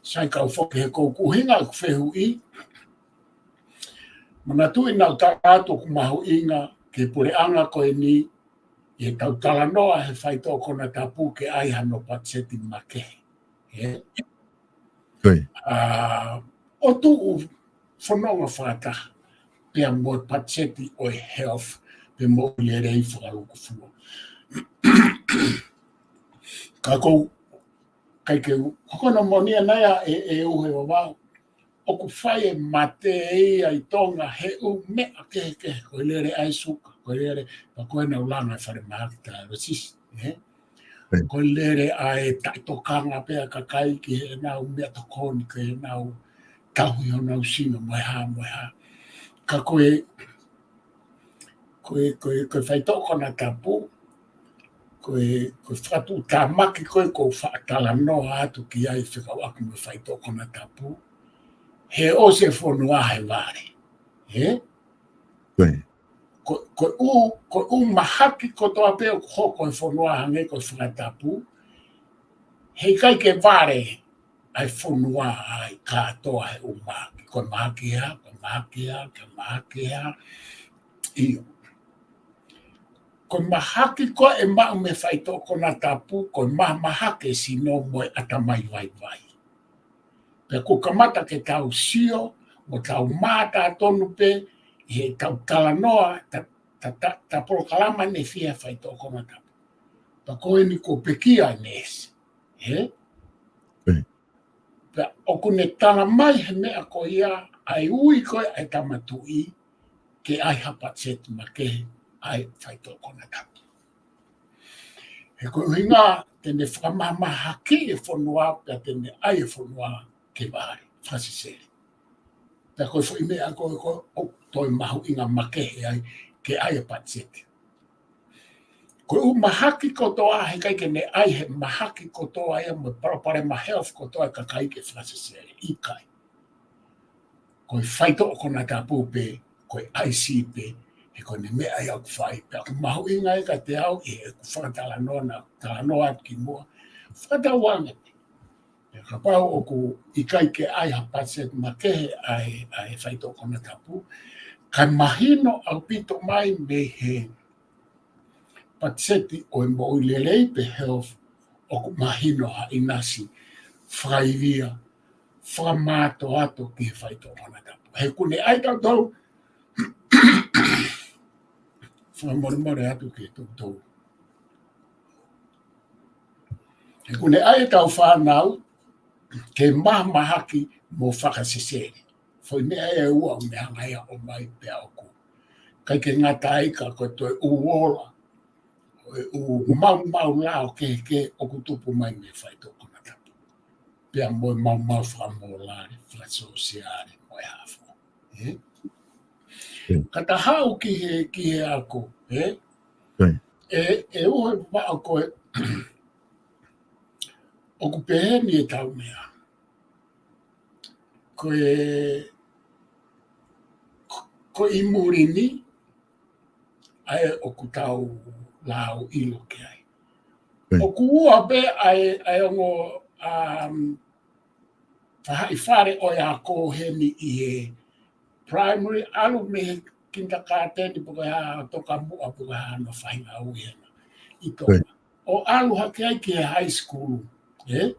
Sai, kau foki he ko ʻeku ʻuhinga ʻeku fehuʻi. Manatuʻi naʻa ku tala atu ʻoku mahuʻinga ki he puleʻanga ko eni, ʻi heʻetau talanoa he faitoʻo konatapu ke ʻai hano patiseti makehe. Ē? Ko ia. ʻA, ʻo tuʻu fononga fakataha pea mo e patiseti ʻo e health, pe moʻui lelei fakalūkufua. Ka ʻoku ou ʻikai ke u, ko hono moʻoni ʻana ia ʻe, ʻe Uhe Vavaʻu, ʻoku fai e mate ia ʻi Tonga he ʻū meʻa kehekehe, ko e lele ʻa e suka, Ko e lele, pea ko ena ʻoku langa e falemahaki dialysis, ē? Ko e lele ʻa e taʻetokanga pē ʻa e kakai ki heʻenau meʻatokoni, ki heʻenau tauhi honau sino, mo e hā, mo e hā. Ka ko e, ko e, ko e, ko e faitoʻo konatapu, ko e, ko e fakatuʻutāmaki ko ē ʻoku ou faʻa talanoa atu ki ai fekauʻaki mo e faitoʻo konatapu, he ʻosi e fonua he vale. Ē? Ko, ko e ʻū, ko e ʻū mahaki kotoa pē ʻoku hoko he fonua hangē ko e fakatapu, heʻikai ke vale ʻa e fonua ai kātoa he ʻū mahaki. Ko e mahaki ē, ko e mahaki ē, ko e mahaki ē. ʻIo. Ko e mahaki ko ē ʻe maʻu mei he faitoʻo konatapu, ko e mahamahaki e sino mo e ʻatamai vaivai. Pea ʻoku kamata ke tau sio, mo tau mātā tonu pē, ʻi heʻetau talanoa, ta, ta, ta, ta polokalama ne fie faitoʻo konatapu. Pea ko eni kuo pekia e neesi. Ē? Pea ʻoku ne tala mai he meʻa ko ia, ʻa e ui ko ē ʻa e tama tuʻi, ke ʻai ha patiseti makehe ʻa e faitoʻo konatapu. He ko e ʻuhinga, te ne fakamahamahaki e fonua, pea te ne ʻai e fonua ke vale, fakasesele. Pea ko e foʻi meʻa ko ē ʻoku toe mahuʻinga makehe ai, ke ʻai e patiseti. Ko e ʻū mahaki kotoa, heʻikai ke ne ʻai he mahaki kotoa ia mo e palopalema health kotoa e kakai ke fakasesele, ʻikai. Ko e faitoʻo konatapu pē, ko e ʻaisi pē, he ko ʻene meʻa ia ʻoku fai, pea ʻoku mahuʻinga ia kiate au, ʻi heʻeku fakatalanoa naʻa ku talanoa atu kimuʻa, fakatauange pē. Pea kapau ʻoku ʻikai ke ʻai ha patiseti makehe ʻa e, ʻa e faitoʻo konatapu, kae mahino ʻaupito mai mei he patiseti ʻo e moʻui lelei pe health, ʻoku mahino ha ʻinasi fakaivia, fakamātoato ki he faitoʻo konatapu. He ʻoku ne ʻai tautolu, fakamolemole atu ki he toutou. He ʻoku ne ʻai ʻetau fānau ke mahamahaki mo fakasesele. Foʻi meʻa ʻe ua ʻoku ne hanga ia ʻo ʻomai pea ʻoku. ʻIkai ke ngata ai ka ko e toe ʻū ola, ʻū maumau lao kehekehe ʻoku tupu mai mei he faitoʻo konatapu. Pea mo e maumau fakamōlale, fakasōsiale, mo e hā fua. Ē? Ka ta haʻu ki he, ki he ako, ē? ʻE, ʻe uho e vaʻa ko ē, ʻoku pehē ni ʻetau meʻa. Ko e, ko, ko ʻi muli ni, ʻa ē ʻoku tau lau ʻilo ki ai. ʻOku ua pē ʻa e, ʻa e ongo, um, faʻahi fale ʻo e ako heni ʻi he primary, ʻalu mei he kindergarten pe ko e hā, tokamuʻa pe ko e hā hono faʻahinga ui hena. ʻI Tonga. ʻO ʻalu hake ai ki he high school, ē?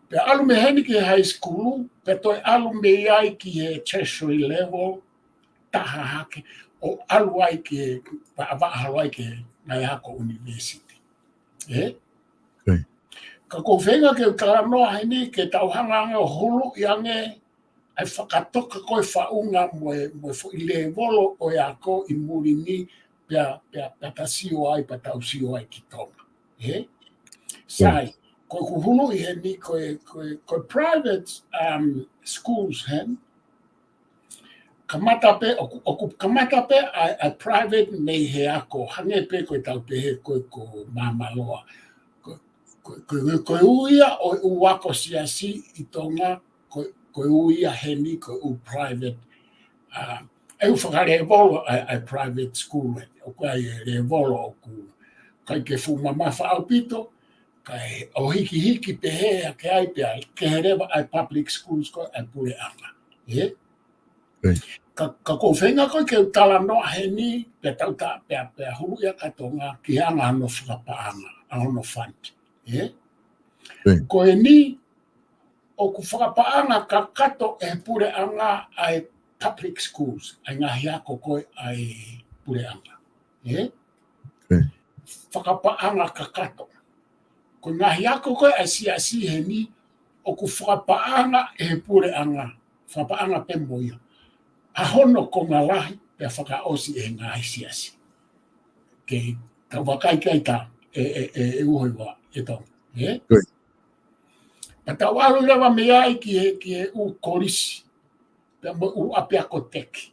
Pea ʻalu mei heni ki he high school, pea toe ʻalu mei ai ki he tertiary level, taha hake, ʻo ʻalu ai ki he, vaʻavaʻa holo ai ki he ngaahi ako university. Ē? Ka ʻoku ou feinga ke u talanoa heni, ke tau hanga ange ʻo huluʻi ange, ʻa e fakatoka ko ē faʻunga mo e, mo e foʻi lēvolo ʻo e ako ʻi muli ni, pea, pea, pea ta sio ai, pea tau sio ai ki Tonga. Ē? Sai, ko ʻeku huluʻi heni, ko e, ko e, ko e private, um, schools heni, kamata pē, ʻoku, ʻoku kamata pē ʻa e, ʻa e private mei he ako, hangē pē ko ʻetau pehē ko ē ko Māmāloa. Ko, ko, ko, ko e ui ia ʻo e ʻū ako siasi ʻi Tonga, ko, ko e ui ia heni ko e ʻū private, ʻa, ʻa e ʻū fakalēvolo ʻa e, ʻa e private school, ʻoku ʻi ai e lēvolo ʻoku ʻikai ke fuʻu mamafa ʻaupito, kae ʻohikihiki pehē hake ai pea kehe leva ʻa e public schools ko ē ʻa e puleʻanga. Ē? Ka, ka ʻoku ou feinga ko ē ke u talanoa heni, pea tau ta, pea, pea huluʻi ʻa Tonga ki he anga hono fakapaʻanga, ʻa hono fund. Ē? Ko eni, ʻoku fakapaʻanga kakato ʻe he puleʻanga ʻa e public schools, ʻa e ngaahi ako ko ē ʻa e puleʻanga. Ē? Fakapaʻanga kakato. Ko e ngaahi ako ko ē ʻa e siasi heni, ʻoku fakapaʻanga ʻe he puleʻanga, fakapaʻanga pē mo ia. ʻA hono konga lahi, pea fakaʻosi ʻe he ngaahi siasi. Ke tau vakai ki ai tā, ʻe, ʻe, ʻe, ʻe uho i vā, ʻe tau, ē? Pea tau ʻalu leva mei ai ki he, ki he ʻū kolisi, pea mo e ʻū ʻapiako teki.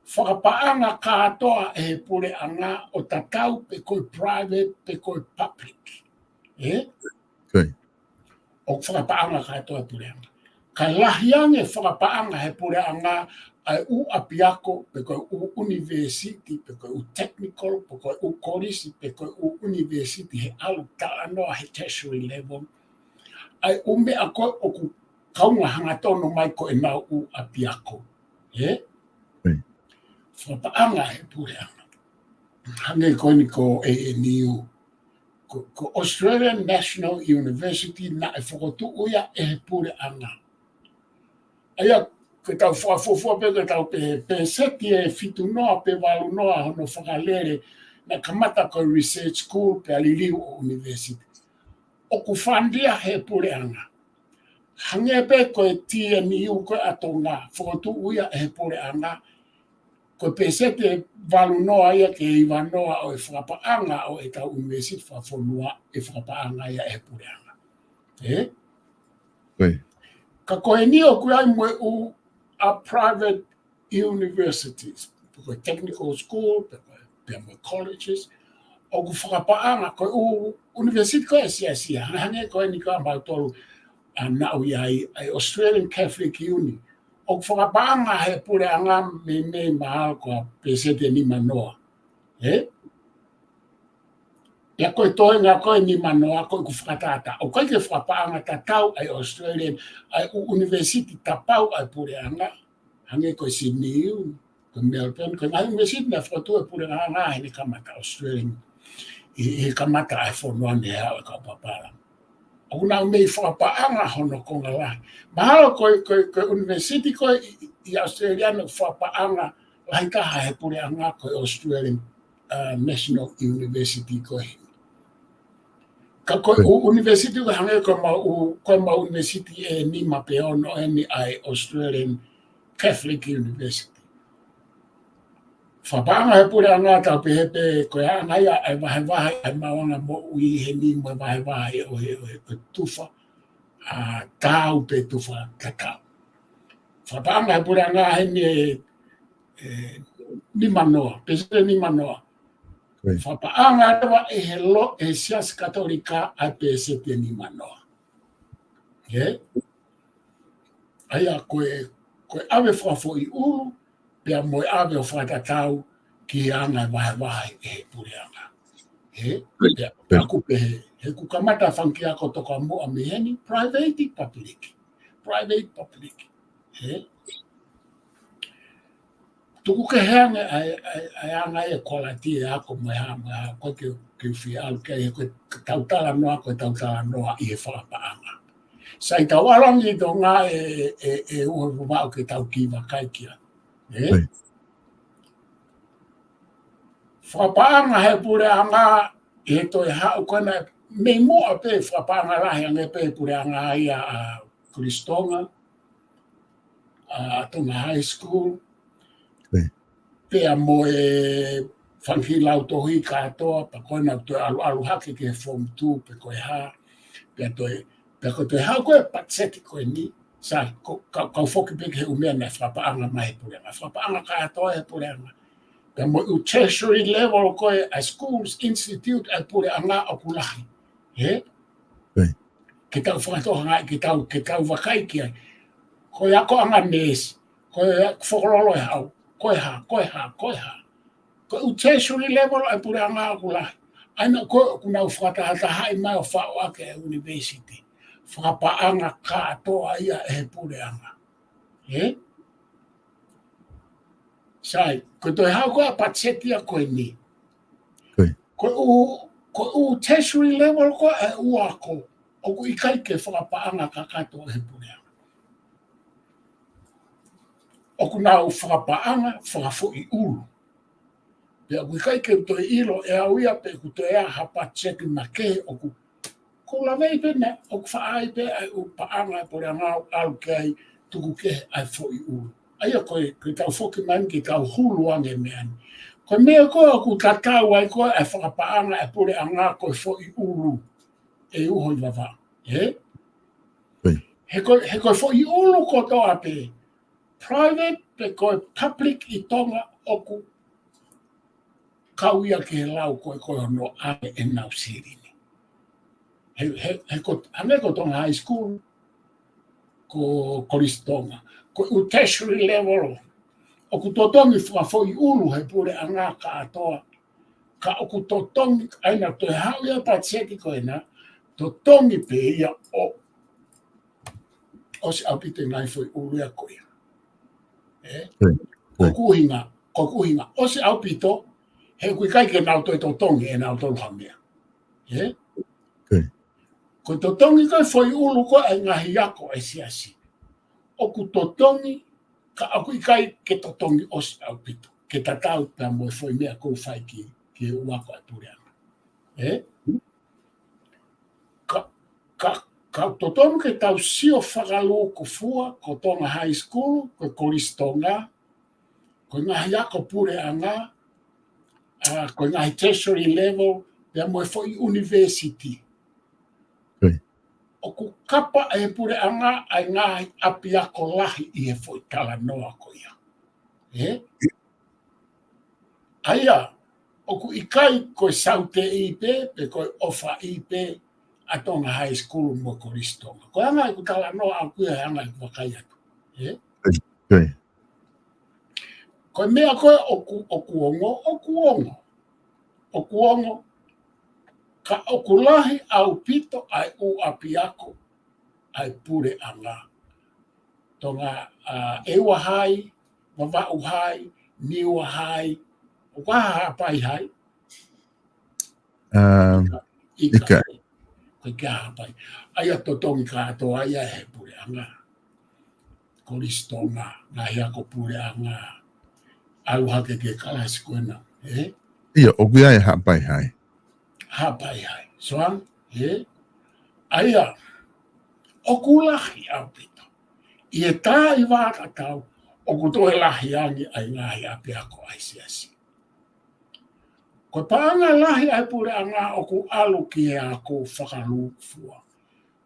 Fakapaʻanga kātoa ʻe he puleʻanga ʻo tatau pe ko e private, pe ko e public. Ē? ʻOku fakapaʻanga kātoa ʻe he puleʻanga. Ka lahi ange fakapaʻanga ʻe he puleʻanga ʻa e ʻū ʻapiako, pe ko e ʻū ʻunivēsiti, pe ko e ʻū technical, pe ko e ʻū kolisi, pe ko e ʻū ʻunivēsiti he ʻalu talanoa he tertiary level. ʻA e ʻū meʻa ko ē ʻoku kaunga hangatonu mai ko ʻenau ʻū ʻapiako. Ē? Fakapaʻanga ʻe he puleʻanga. Hangē ko eni ko e A N U. Ko, ko Australian National University naʻe fokotuʻu ia ʻe he puleʻanga. ʻA ia, ke tau fakafuofua pē, ke tau pehē, pēseti ʻe fitu noa pe valu noa hono fakalele, naʻe kamata ko e research school pea liliu ʻo university. ʻOku fund ia ʻe he puleʻanga. Hangē pē ko e T N U ko ē ʻa Tonga, fokotuʻu ia ʻe he puleʻanga, ko e pēseti ʻe valu noa ia ki he iva noa ʻo e fakapaʻanga ʻo ʻetau ʻunivēsiti fakafonua ʻe fakapaʻanga ia ʻe he puleʻanga. Ē? Ka ko eni ʻoku ʻi ai mo e ʻū ʻa private universities, pe ko e technical school, pe ko e, pea mo e colleges, ʻoku fakapaʻanga ko e ʻū ʻunivēsiti ko ē ʻa e siasi, hangē ko eni ko ē ʻa mautolu ʻa naʻa ʻi ai, ʻa e Australian Catholic Uni. ʻOku fakapaʻanga ʻe he puleʻanga meimei mahalo ko e pēseti ʻe nima noa. Ē? Pea ko e toenga ko ē ʻe nima noa ko ʻeku fakatātā. ʻOku ʻikai ke fakapaʻanga tatau ʻa e Australian, ʻa e ʻū ʻunivēsiti tapau ʻa e puleʻanga. Hangē ko e Sydney U, ko e Melbourne, ko e ngaahi ʻunivēsiti naʻe fokotuʻu ʻe he puleʻanga heʻene kamata Australian. ʻI, ʻi he kamata ʻa e fonua ni he ʻaho ʻe kau papālangi. ʻOku nau mei fakapaʻanga hono konga lahi. Mahalo ko e, ko e, ko e ʻunivēsiti ko ē ʻi, ʻi, ʻi Australia naʻe fakapaʻanga lahi taha ʻe he puleʻanga ko e Australian, uh, National University ko ē. Ka ko e ʻū ʻunivēsiti ko ē hangē ko ʻemau ʻū, ko ʻemau ʻunivēsiti ʻe nima pe ono eni ʻa e Australian Catholic University. Fakapaʻanga ʻe he puleʻanga tau pehē pē ko e anga ia ʻa e vahevahe ʻa e maʻuʻanga moʻui heni mo e vahevahe ʻo e, ʻo e, ʻo e tufa, ʻa, taau pe tufa tatau. Fakapaʻanga ʻe he puleʻanga heni ʻe, ʻe nima noa, pēseti ʻe nima noa. Fakapaʻanga leva ʻe he lo, ʻe he Siasi Katolika ʻa e pēseti ʻe nima noa. Ē? ʻA ia ko e, ko e ʻave fakafoʻi ʻulu, pea mo e ʻave ʻo fakatatau ki he anga ʻe vahevahe ʻe he puleʻanga. Ē? Pea, pea ʻoku pehē, he ʻoku kamata fanga kiʻi ako tokamuʻa mei heni, private, public. Private, public. Ē? Tuku kehe ange ʻa e, ʻa e, ʻa e anga ʻa e quality ʻa e ako mo e hā, mo e hā, ko e ke, ke fie ʻalu ki ai, ko e tau talanoa, ko e tau talanoa ʻi he fakapaʻanga. Sai, tau ʻalu ange ʻi Tonga ē, ē, ē, ʻe uho Vavaʻu ke tau kiʻi vakai ki ai. Ē? Fakapaʻanga ʻe he puleʻanga, ʻi he toe haʻu ko ena, mei muʻa pē fakapaʻanga lahi ange pē puleʻanga ia ʻa Kolisi Tonga, ʻa Tonga High School, pea mo e fanga kiʻi lautohi kātoa, pea ko ena toe ʻalu, ʻalu hake ki he form two, pe ko e hā, pea toe, pea ko e toe haʻu ko e patiseti ko eni, sai, ko, ka, kau foki pē ki he ʻū meʻa naʻe fakapaʻanga mai ʻe he puleʻanga, fakapaʻanga kātoa ʻe he puleʻanga. Pea mo e ʻū tertiary level ko ē ʻa e schools, institute ʻa e puleʻanga ʻoku lahi. Ē? Ke tau fakatokangaʻi, ke tau, ke tau vakai ki ai. Ko e akoʻanga neesi, ko e fokololo ʻe haʻu, ko e hā, ko e hā, ko e hā. Ko e ʻū tertiary level ʻa e puleʻanga ʻoku lahi. ʻA ia ko ē ʻoku nau fakatahatahaʻi mai ʻo faʻo ʻaki e university. Fakapaʻanga kātoa ia ʻe he puleʻanga. Ē? Sai, ko e toe haʻu ko ē ʻa e patiseti ia ko eni. Ko e ʻū, ko e ʻū tertiary level ko ē ʻa e ʻū ako, ʻoku ʻikai ke fakapaʻanga kakato ʻe he puleʻanga. ʻOku nau fakapaʻanga fakafoʻi ʻulu. Pea ʻoku ʻikai ke toe ʻilo ʻe au ia pe ʻoku toe ʻi ai ha patiseti makehe ʻoku, ʻoku laveʻi pē ena, ʻoku faʻa ʻi ai pē ʻa e ʻū paʻanga ʻa e puleʻanga ʻo ʻalu ki ai tuku kehe ʻa e foʻi ʻulu. ʻA ia ko e, ko e tau foki mai ke tau hulu ange meʻa ni. Ko e meʻa ko ē ʻoku tatau ai ko ē ʻa e fakapaʻanga ʻa e puleʻanga ko e foʻi ʻulu ʻe uho ʻi Vavaʻu. Ē? He ko, he ko e foʻi ʻulu kotoa pē, private pe ko e public ʻi Tonga ʻoku kau ia ki he lau ko ē ko hono ʻave ʻenau silini. He, he, he ko, hangē ko Tonga High School, ko Kolisi Tonga, ko e ʻū tertiary level, ʻoku totongi fakafoʻi ʻulu he puleʻanga kātoa, ka ʻoku totongi, ʻa ia naʻa toe haʻu ia patiseti ko ena, totongi pē ia ʻo, ʻosi ʻaupito ngaahi foʻi ʻulu ia ko ia. Ē? Ko e ʻuhinga, ko e ʻuhinga, ʻosi ʻaupito, he ʻoku ʻikai ke nau toe totongi ʻenau tolu ha meʻa. Ē? Ko e totongi ko ē foʻi ʻulu ko ē ʻa e ngaahi ako ʻa e siasi. ʻOku totongi, ka ʻoku ʻikai ke totongi ʻosi ʻaupito. Ke tatau pea mo e foʻi meʻa ʻoku fai ki, ki he ʻū ako ʻa e puleʻanga. Ē? Ka, ka, ka totonu ke tau sio fakalūkufua, ko Tonga High School, ko Kolisi Tonga, ko e ngaahi ako puleʻanga, ʻa, ko e ngaahi tertiary level, pea mo e foʻi university. ʻOku kapa ʻe he puleʻanga ʻa e ngaahi ʻapiako lahi ʻi he foʻi talanoa ko ia. Ē? ʻA ia, ʻoku ʻikai ko e Saute ʻi pē, pe ko e ʻOfa ʻi pē, ʻa Tonga High School mo Kolisi Tonga. Ko e anga ʻeku talanoa ʻaʻaku ia he anga ʻeku vakai atu. Ē? Ko e meʻa ko ē ʻoku, ʻoku ongo, ʻoku ongo. ʻOku ongo. Ka ʻoku lahi ʻaupito ʻa e ʻū ʻapiako ʻa e puleʻanga. Tonga, ʻa, ʻEua High, Vavaʻu High, Niua High, ʻoku ʻi ai ha Haʻapai High? ʻIkai. Ko e ʻikai ha Haʻapai. ʻA ia totongi kātoa ia he puleʻanga. Kolisi Tonga, ngaahi ako puleʻanga, ʻalu hake ki he kalasi ko ena, ē? ʻIo, ʻoku ʻi ai Haʻapai High. Haʻapai High. Soang, ē? ʻA ia, ʻoku lahi ʻaupito. ʻI he taimi tatau, ʻoku toe lahi ange ʻa e ngaahi ʻapiako ʻa e siasi. Ko e paʻanga lahi ʻa e puleʻanga ʻoku ʻalu ki he ako fakalūkufua.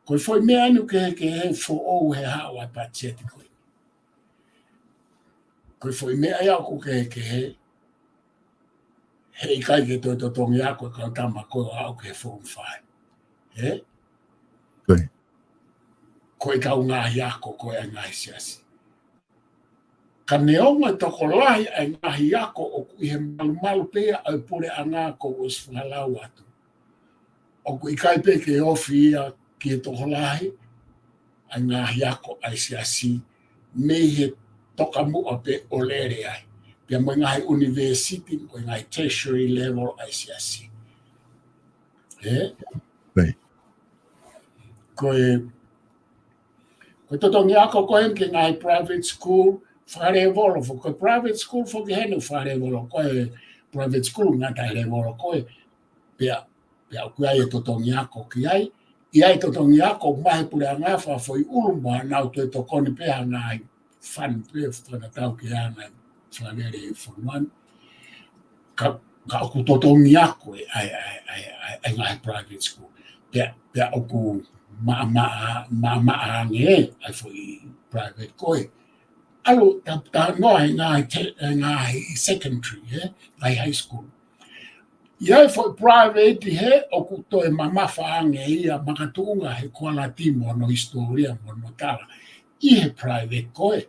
Ko e foʻi meʻa ʻeni ʻoku kehekehe foʻou he haʻu ʻa e patiseti ko eni. Ko e foʻi meʻa ia ʻoku kehekehe, he ʻikai ke toe totongi ako e kau tama ko ē ʻo aʻu ki he Form Five. Ē? Ko e kau ngaahi ako ko ē ʻa e ngaahi siasi. Ka neongo e tokolahi ʻa e ngaahi ako ʻoku ʻi he malumalu pē ia ʻa e puleʻanga kuo ʻosi fakalau atu, ʻoku ʻikai pē ke ofi ia ki he tokolahi ʻa e ngaahi ako ʻa e siasi mei he tokamuʻa pē ʻo lele ai. Pea mo e ngaahi university, ko e ngaahi tertiary level ʻa e siasi. Ē? Ko e Ko e totongi ako ko ē ki he ngaahi private school, fakalevolo, fo-, ko e private school foki heni fakalevolo, ko e private school ngata he levolo ko ē, pea, pea ʻoku ʻi ai e totongi ako ki ai, ʻi ai e totongi ako mei he puleʻanga fakafoʻi ʻulu mo ʻenau toe tokoni pē ʻa e ngaahi fund pē fakatatau ki he ngaahi fakalele ʻi fonua ni. Ka, ka ʻoku totongi ako ē, ʻa e, ʻa e, ʻa e, ʻa e, ʻa e ngaahi private school. Pea, pea ʻoku maʻamaʻa, maʻamaʻa ange ʻa e foʻi private ko ē. ʻAlu, ta, talanoa he ngaahi te-, he ngaahi secondary, ē, ngaahi high school. ʻI ai e foʻi private hē ʻoku toe mamafa ange ia makatuʻunga he kualiti mo hono hisitōlia mo hono tala ʻi he private ko ē.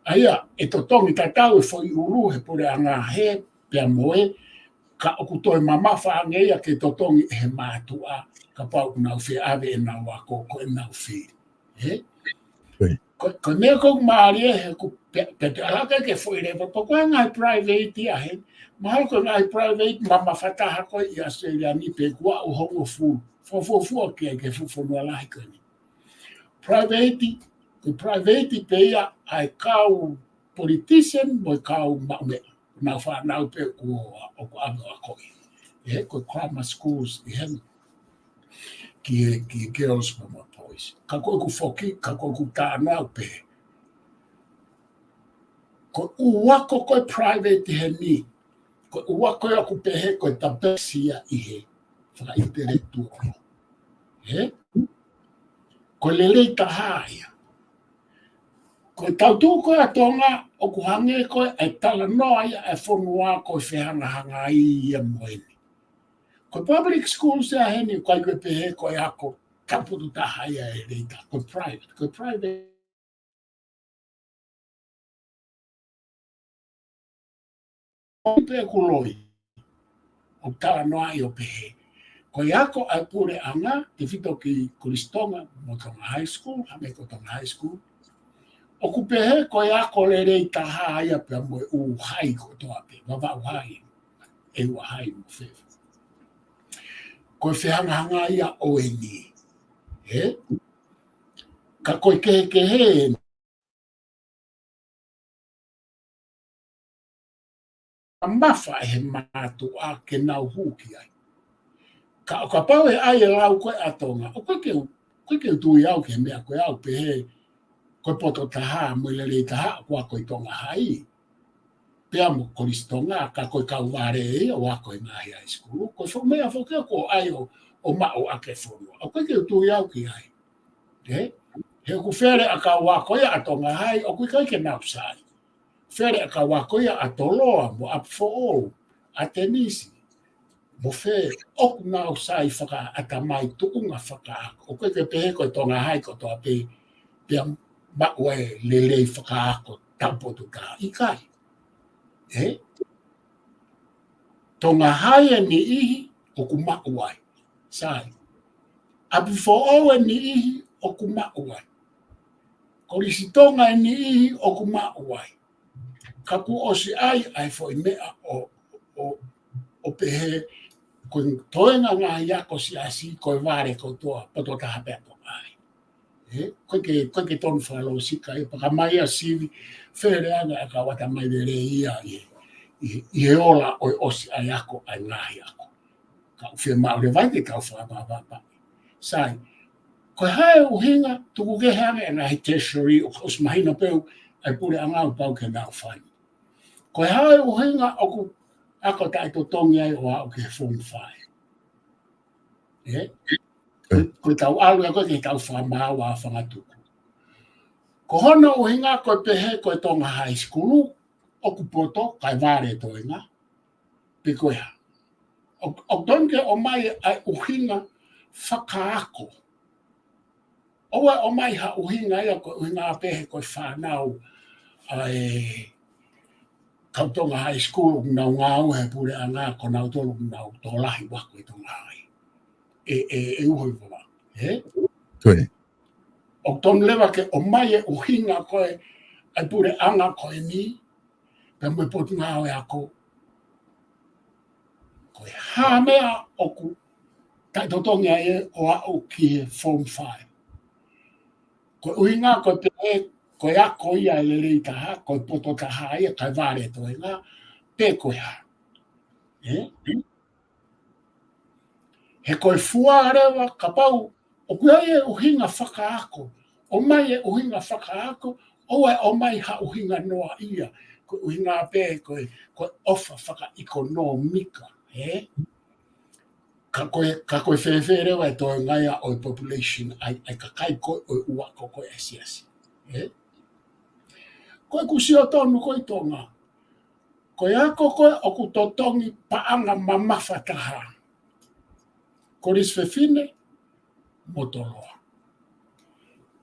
ʻA ia, ʻe totongi tatau e foʻi ʻulu he puleʻanga hē, pea mo ē, ka ʻoku toe mamafa ange ia ke totongi ʻe he mātuʻa, kapau ʻoku nau fie ʻave ʻenau ako ko ʻenau fili. Ē? Ko, ko e meʻa ʻoku mālie he ʻoku pe-, pe te ʻalu hake ki he foʻi level, pea ko e ngaahi private ia hē, mahalo ko e ngaahi private mamafa taha ko ē ʻi ʻAositelēlia ni pē kuo aʻu hongofulu, fakafuofua ki ai ki he fuʻu fonua lahi ko eni. Private, ko e private pē ia ʻa e kau politician mo e kau maʻumeʻa. Nau fānau pē kuo ʻoku ʻave ʻo akoʻi. Ē, ko e grammar schools ʻi heni. Ki he, ki he girls mo e boys. Ka ko ʻeku foki, ka ko ʻeku talanoa pē. Ko e ʻū ako ko ē private heni, ko e ʻū ako ia ʻoku pehē ko e the best ia ʻi he fakaʻiniteletuolo. Ē? Ko e lelei taha ia. Ko e tau tuʻu ko ē ʻa Tonga, ʻoku hangē ko ē ʻa e talanoa ia ʻa e fonua ko e fehangahangai ia mo eni. Ko e public schools ia heni, ʻoku ʻikai ke pehē ko e ako taupotu taha ia ʻe lelei taha, ko e private, ko e private. ʻOku pehē ʻoku loi. ʻOku talanoaʻi ʻo pehē. Ko e ako ʻa e puleʻanga, tefito ki Kolisi Tonga, mo Tonga High School, hangē ko Tonga High School. ʻOku pehē ko e ako lelei taha ia pea mo e ʻū hai kotoa pē, Vavaʻu Hai, ʻEua Hai mo fē. Ko e fehangahangai ia ʻo eni. Ē? Ka ko e kehekehe eni. Mamafa ʻe he mātuʻa ke nau hū ki ai. Ka, kapau ʻe ʻai e lau ko ē ʻa Tonga, ʻoku ʻikai ke u, ʻoku ʻikai ke u tui au ki he meʻa ko ē ʻoku pehē ko e poto taha mo e lelei taha ʻoku ako ʻi Tonga Hai. Pea mo Kolisi Tonga, ka ko e kau vale ia ʻo ako ʻi he ngaahi high school. Ko e fuʻu meʻa foki ia ʻoku ʻai ʻo, ʻo maʻu ʻaki e fonua. ʻOku ʻikai ke u tui au ki ai. Ē? He ʻoku fele ʻa e kau ako ia ʻa Tonga Hai, ʻoku ʻikai ke nau sai. Fele ʻa e kau ako ia ʻa Toloa, mo ʻApifoʻou, ʻAtenisi, mo fē, ʻoku nau sai fakaʻatamai tuʻunga fakaako. ʻOku ʻikai ke pehē ko e Tonga Hai kotoa pē, pea maʻu e lelei fakaako taupotu taha, ʻikai. Ē? Tonga Hai ʻe niʻihi ʻoku maʻu ai. Sai. ʻApifoʻou ʻe niʻihi ʻoku maʻu ai. Kolisi Tonga ʻe niʻihi ʻoku maʻu ai. Ka kuo ʻosi ʻai ʻa e foʻi meʻa ʻo, ʻo, ʻo pehē ko e toenga ngaahi ako siasi ko e vale kotoa, poto taha pē ʻa Tonga Hai. Ē, ʻoku ʻikai ke, ʻoku ʻikai ke tonu fakalōsika, ʻe paka mai ʻa sivi, fele ange ʻa e kau ʻatamai lelei ia ʻi, ʻi, ʻi he ola ʻo e ʻosi ʻa e ako, ʻa e ngaahi ako. Ka ʻoku fiemaʻu leva ke tau fakapapapa. Sai, ko e hā e ʻuhinga, tuku kehe ange ʻa e ngaahi tertiary, ʻoku ʻosi mahino pē ʻa e puleʻanga ʻoku pau ke nau fai. Ko e hā e ʻuhinga ʻoku ako taʻetotongi ai ʻo aʻu ki he form five. Ē? Ko e tau ʻalu ia ko ē ke tau fakamaau ʻa Fangatuku. Ko hono ʻuhinga ko e pehē ko e Tonga High School, ʻoku poto, kae vale toenga, pe ko e hā. ʻO, ʻoku tonu ke ʻomai ʻa e ʻuhinga fakaako. ʻOua ʻe ʻomai ha ʻuhinga ia ko e ʻuhinga pehē ko e fānau ʻa e kau Tonga High School ʻoku nau ngāue he puleʻanga ko nautolu ʻoku nau tokolahi ʻo ako ʻi Tonga Hai. ʻE, ʻe, ʻe uho ʻi Vavaʻu. Ē? ʻOku tonu leva ke ʻomai e ʻuhinga ko ē ʻa e puleʻanga ko eni, pea mo e Potungāue Ako. Ko e hā meʻa ʻoku taʻetotongi ai ʻo aʻu ki he form five. Ko e ʻuhinga ko e pehē, ko e ako ia ʻe lelei taha, ko e poto taha ia, kae vale toenga, pe ko e hā. Ē? He ko e fua leva, kapau ʻoku ʻi ai e ʻuhinga fakaako, ʻomai e ʻuhinga fakaako, ʻoua ʻe ʻomai ha ʻuhinga noaʻia, ko e ʻuhinga pē ko e, ko e ʻofa fakaʻekonōmika, ē? Ka ko e, ka ko e fēfē leva e toenga ia ʻo e population ʻa e, ʻa e kakai ko ē ʻo e ʻū ako ko ē ʻa e siasi, ē? Ko e kuo sio tonu ko ē ʻi Tonga, ko e ako ko ē ʻoku totongi paʻanga mamafa taha. Kolisi Fefine mo Toloa.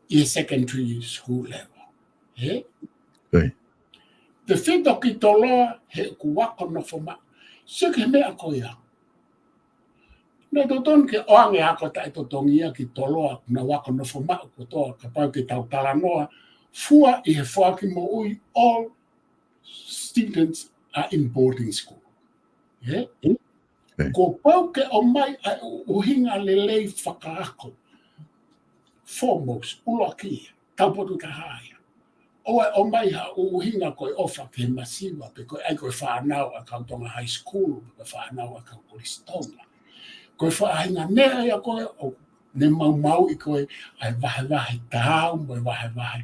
ʻI he secondary school level. Ē? Tefito ki Toloa he ʻoku ako nofo maʻu. Sio ki he meʻa ko ia. Naʻe totonu ke ʻoange ako taʻetotongi ia ki Toloa, nau ako nofo maʻu kotoa, kapau te tau talanoa, fua ʻi he foaki moʻui all students are in boarding school. Ē? Kuo pau ke ʻomai ʻa e ʻuhinga lelei fakaako. Foremost, ʻuluaki, taupotu taha ia. ʻOua ʻe ʻomai ha ʻuhinga ko e ʻofa ki he masiva, pe ko e ʻai ko e fānau ʻa e kau Tonga High School, pe ko e fānau ʻa e kau Kolisi Tonga. Ko e faʻahinga meʻa ia ko ē ʻoku ne maumauʻi ko ē ʻa e vahevahe taau mo e vahevahe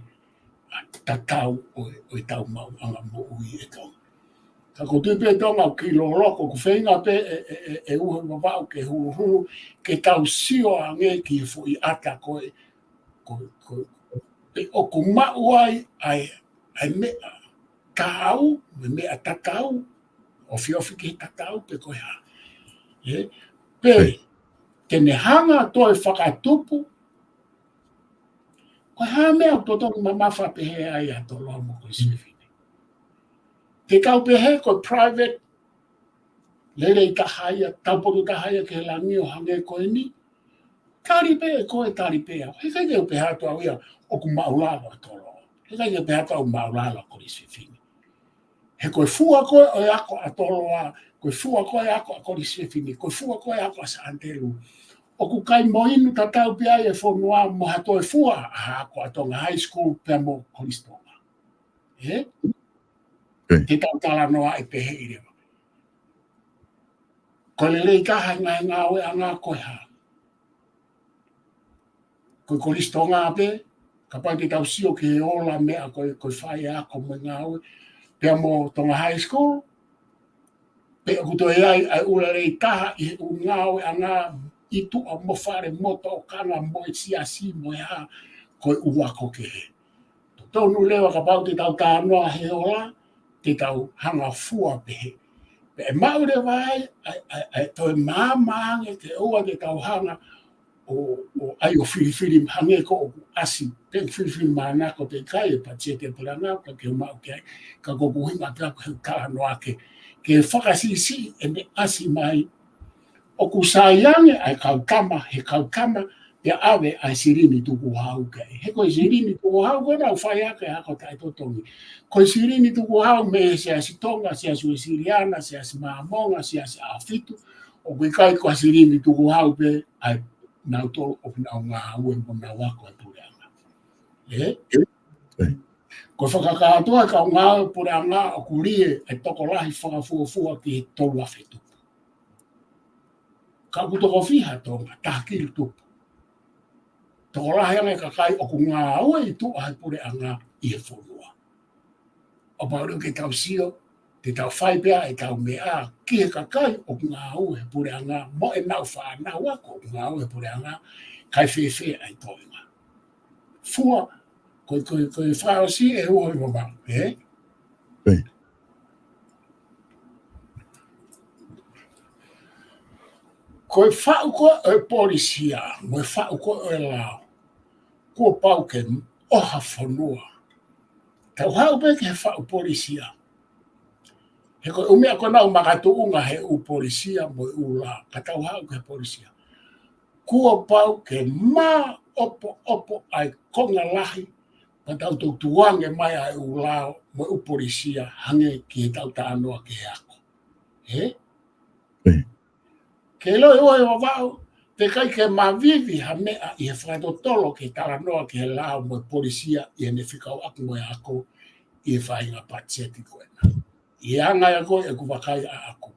tatau ʻo e, ʻo e tau maʻuʻanga moʻui ʻe Tonga. Ka ko tui pē Tonga ki loloko, ko feinga pē ʻe, ʻe, ʻe, ʻe Uho Vavaʻu ke huluhulu, ke tau sio ange ki he foʻi ʻata ko ē, ko, ko, ʻe ʻoku maʻu ai, ʻa e, ʻa e meʻa taau, mo e meʻa tatau, ofiofi ki he tatau pe ko e hā. ʻE, pe, te ne hanga toe fakatupu, ko e hā meʻa ʻoku totonu mamafa pehē ai ʻa Toloa mo Kolisi Fefine. Te tau pehē ko e private, lelei taha ia, taupotu taha ia ki he langi ʻo hangē ko eni. Tali pē ʻe koe, tali pē au. Heʻikai ke u pehē atu au ia ʻoku maʻulalo ʻa Toloa. Heʻikai ke u pehē atu au maʻulalo ʻa Kolisi Fefine. He ko e fua ko ē ʻo e ako ʻa Toloa, ko e fua ko ē ʻo e ako ʻa Kolisi Fefine, ko e fua ko ē ʻo e ako ʻa Sāntelu. ʻOku ʻikai mo inu tatau pē ai e fonua mo ha toe fua ʻa e ako ʻa Tonga High School pea mo Kolisi Tonga. ʻE? ʻE. Te tau talanoaʻi pehē ʻi leva. Ko e lelei taha e ngaahi ngāueʻanga ko e hā? Ko e Kolisi Tonga pē, kapau te tau sio ki he ola meʻa ko e, ko e fai e ako mo e ngāue, pea mo Tonga High School, pe ʻoku toe ʻi ai ʻa e ʻū lelei taha ʻi he ʻū ngāueʻanga ʻi tuʻa mo fale mo tokanga mo e siasi mo e hā, ko e ʻū ako kehe. Totonu leva kapau te tau talanoa he ola, te tau hanga fua pehē. Pea ʻe maʻu leva ai, ʻa e, ʻa e, ʻa e toe maama ange ke ʻoua te tau hanga ʻo, ʻo ʻai ʻo filifili hangē ko ʻoku ʻasi, pe filifili mānako pe ʻikai e patiseti ʻa e puleʻanga, ka ke maʻu ki ai, ka ko ʻeku ʻuhinga pē ʻaku he talanoa ke, ke fakasiʻisiʻi ʻene ʻasi mai, ʻoku sai ange ʻa e kau tama, he kau tama, pea ʻave ʻa e silini tukuhau ki ai. He ko e silini tukuhau ko ē naʻa ku fai ʻaki ʻa e ako taʻetotongi. Ko e silini tukuhau mei he Siasi Tonga, Siasi Uēsiliana, Siasi Māmonga, Siasi ʻAhofitu, ʻoku ʻikai ko ha silini tukuhau pē ʻa e nautolu ʻoku nau ngāue mo nau ako he puleʻanga. ʻE? ʻE. Ko e fakakātoa e kau ngāue puleʻanga ʻoku lie e tokolahi fakafuofua ki he tolu afe tupu. Ka ʻoku toko fiha Tonga, taha kilu tupu. Tokolahi ange e kakai ʻoku ngāue ʻi tuʻa he puleʻanga ʻi he fonua. ʻO pau leva ke tau sio, te tau fai pē ʻa e tau meʻa ki he kakai ʻoku ngāue he puleʻanga, mo ʻenau fānau ako ʻoku ngāue he puleʻanga, kae fēfē ʻa e toenga. Fua, ko e, ko e, ko e fakaʻosi ʻe Uho Vavaʻu, ē? ʻE. Ko e faʻu ko ē ʻo e polisi ia, mo e faʻu ko ē ʻo e lao, kuo pau ke ʻoha fonua. Tau haʻu pē ki he faʻu polisi ia. He ko e ʻū meʻa ko ē naʻa nau makatuʻunga he ʻū polisi ia mo e ʻū lao, ka tau haʻu ki he polisi ia. Kuo pau ke maʻopoʻopo ʻa e konga lahi, pea tau toutou tukuange mai ʻa e ʻū lao mo e ʻū polisi ia hangē ki he tau talanoa ki he ako. Ē? ʻE. Ke ʻiloʻi ʻe Uho Vavaʻu, teʻeki ai ke mavivi ha meʻa ʻi he fakatotolo ke talanoa ki he lao mo e polisi ia ʻi heʻene fekauʻaki mo e ako ʻi he faʻahinga patiseti ko ena. ʻI he anga ia ko ē ʻeku vakai ʻaʻaku.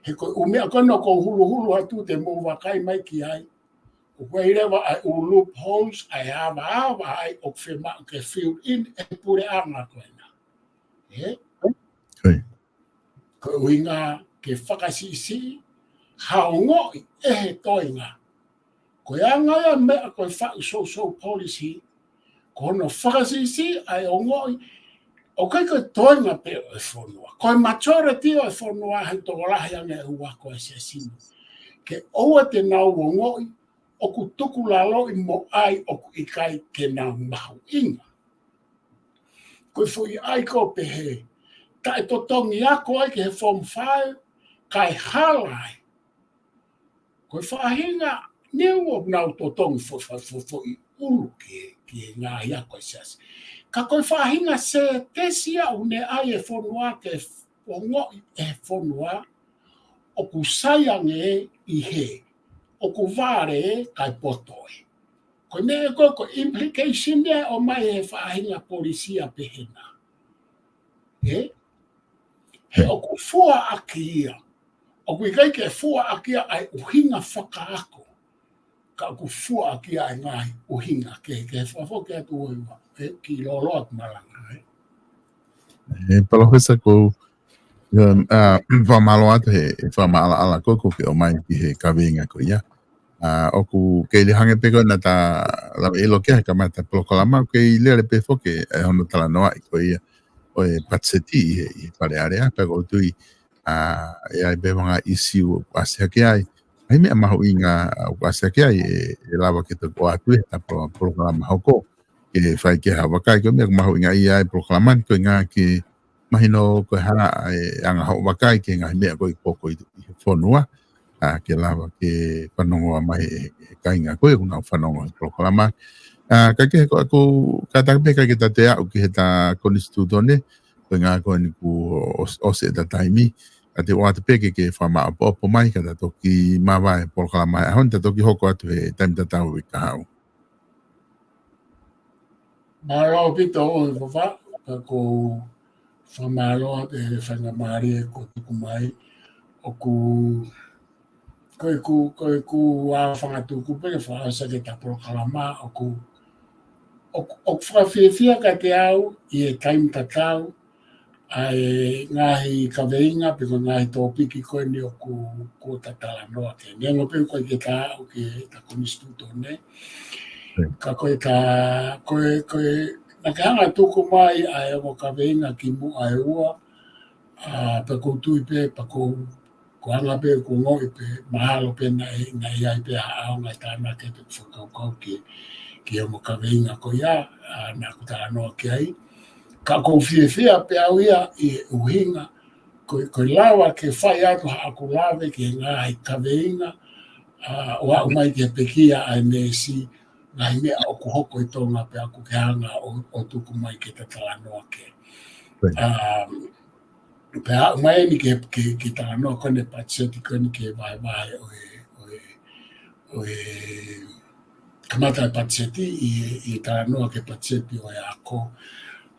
He ko e ʻū meʻa ko ena ʻoku ou huluhulu atu te mou vakai mai ki ai. ʻOku ʻi ai leva ʻa e ʻū loopholes, ʻa e avaava ai ʻoku fiemaʻu ke fill in ʻe he puleʻanga ko ena. Ē? ʻOi. Ko e ʻuhinga ke fakasiʻisiʻi ha ongoʻi ʻe he toenga. Ko e anga ia e meʻa ko e faʻu social policy, ko hono fakasiʻisiʻi ʻa e ongoʻi, ʻoku ʻikai ko e toenga pē ʻo e fonua. Ko e majority ʻo e fonua he tokolahi ange e ʻū ako ʻa e siasi ni. Ke ʻoua te nau ongoʻi, ʻoku tukulaloʻi mo ʻai ʻoku ʻikai ke nau mahuʻinga. Ko e foʻi ʻai ko ē pehē, taʻetotongi ako ai ki he form five, kae hala ai. Ko e faʻahinga niu ʻoku nau totongi fo-, fo-, fo-, foʻi ʻulu ki he, ki he ngaahi ako ʻa e siasi. Ka ko e faʻahinga sētesi ia ʻoku ne ʻai e fonua ke ongoʻi ʻe he fonua, ʻoku sai ange ʻi hē, ʻoku vale kae poto ē. Ko e meʻa ko ē, ko e implication ia ʻoku ʻomai ʻe he faʻahinga polisi ia pehē na. Ē? He ʻoku fua ʻaki ia. ʻOku ʻikai ke fua ʻaki ia ʻa e ʻuhinga fakaako. Ka ʻoku fua ʻaki ia ʻa e ngaahi ʻuhinga ke, ke fakafoki atu ʻo iwa. ʻe kiʻi lōloa ʻeku malanga, ē. ʻE, Palōfesa, ko, um, ʻa, fakamālō atu he, he fakamaʻalaʻala ko ē kuo ke ʻomai ki he kaveinga ko ia. ʻA, ʻoku kei lele hangē pē ko ē naʻa ta lave ʻilo ki ai he kamata polokalama, ʻoku kei lele pē foki ʻa hono talanoaʻi ko ia ʻo e patiseti ʻi he, ʻi he Fale Alea, pea ʻoku ou tui, ʻa, ʻe ʻi ai pē ha ngaahi ʻīsiu ʻoku ʻasi hake ai. ʻA e meʻa mahuʻinga ʻoku ʻasi hake ai ʻe, ʻe lava ke toki ʻoatu ʻi heʻeta polo-, polokalama hoko, ke fai ki ai ha vakai, ko e meʻa ʻoku mahuʻinga ʻi he polokalama ni, ko e ʻuhinga ke mahino ko e hā ʻa e anga hoʻo vakai ki he ngaahi meʻa ko ē ʻoku hoko ʻi, ʻi he fonua, ʻa, ke lava ke fanongo mai ʻe he, he kāinga ko ē ʻoku nau fanongo he polokalama. ʻA, kae kehe ko ʻeku kātaki pē kae ke ta toe aʻu ki heʻeta konisitūtone, ko e ʻuhinga ko eni kuo ʻos-, ʻosi ʻeta taimi, ka te u ʻoatu pē ke ke fakamāʻopoʻopo mai, ka ta toki māvae polokalama he ʻaho ni, ta toki hoko atu he taimi tatau ʻi he kahaʻu. Mālō ʻaupito ʻOhivava, pea ʻoku ou fakamālō atu he faingamālie kuo tuku mai. ʻOku, ko ʻeku, ko ʻeku ʻa fangatuku pē ke fakaʻosi ʻaki ʻeta polokalama, ʻoku, ʻoku, ʻoku fakafiefia kiate au ʻi he taimi tatau, ʻa e ngaahi kaveinga pe ko e ngaahi tōpiki ko eni ʻoku, kuo ta talanoa ki ai. Neongo pē ʻoku ʻikai ke ta aʻu ki heʻeta konisitūtone. Right. Ka ko e ka, ko e, ko e, naʻa ke hanga ʻo tuku mai ʻa e ongo kaveinga kimuʻa ʻe ua, ʻa, pea ʻoku ou tui pē, pea ʻoku, ʻoku hanga pē ʻoku ongoʻi pē, mahalo pē naʻe, naʻe ʻi ai pē ha ʻaonga ʻi he tānaki pe fakakaukau ki, ki he ongo kaveinga ko ia, ʻa, naʻa ku talanoa ki ai. Ka ʻoku ou fiefia pē au ia ʻi he ʻuhinga, ko, ko e lava ke fai atu haʻaku lave ki he ngaahi kaveinga, ʻa, ʻo aʻu mai ki he pekia ʻa e meesi, ngaahi meʻa ʻoku hoko ʻi Tonga pea ʻoku ke hanga ʻo, ʻo tuku mai ke ta talanoa ki ai. Right. Um, pea aʻu mai eni ke, ke, ke talanoa ko eni patiseti ko eni ki he vahevahe ʻo e, ʻo e, ʻo e kamata e patiseti ʻi, ʻi he talanoa ki he patiseti ʻo e ako,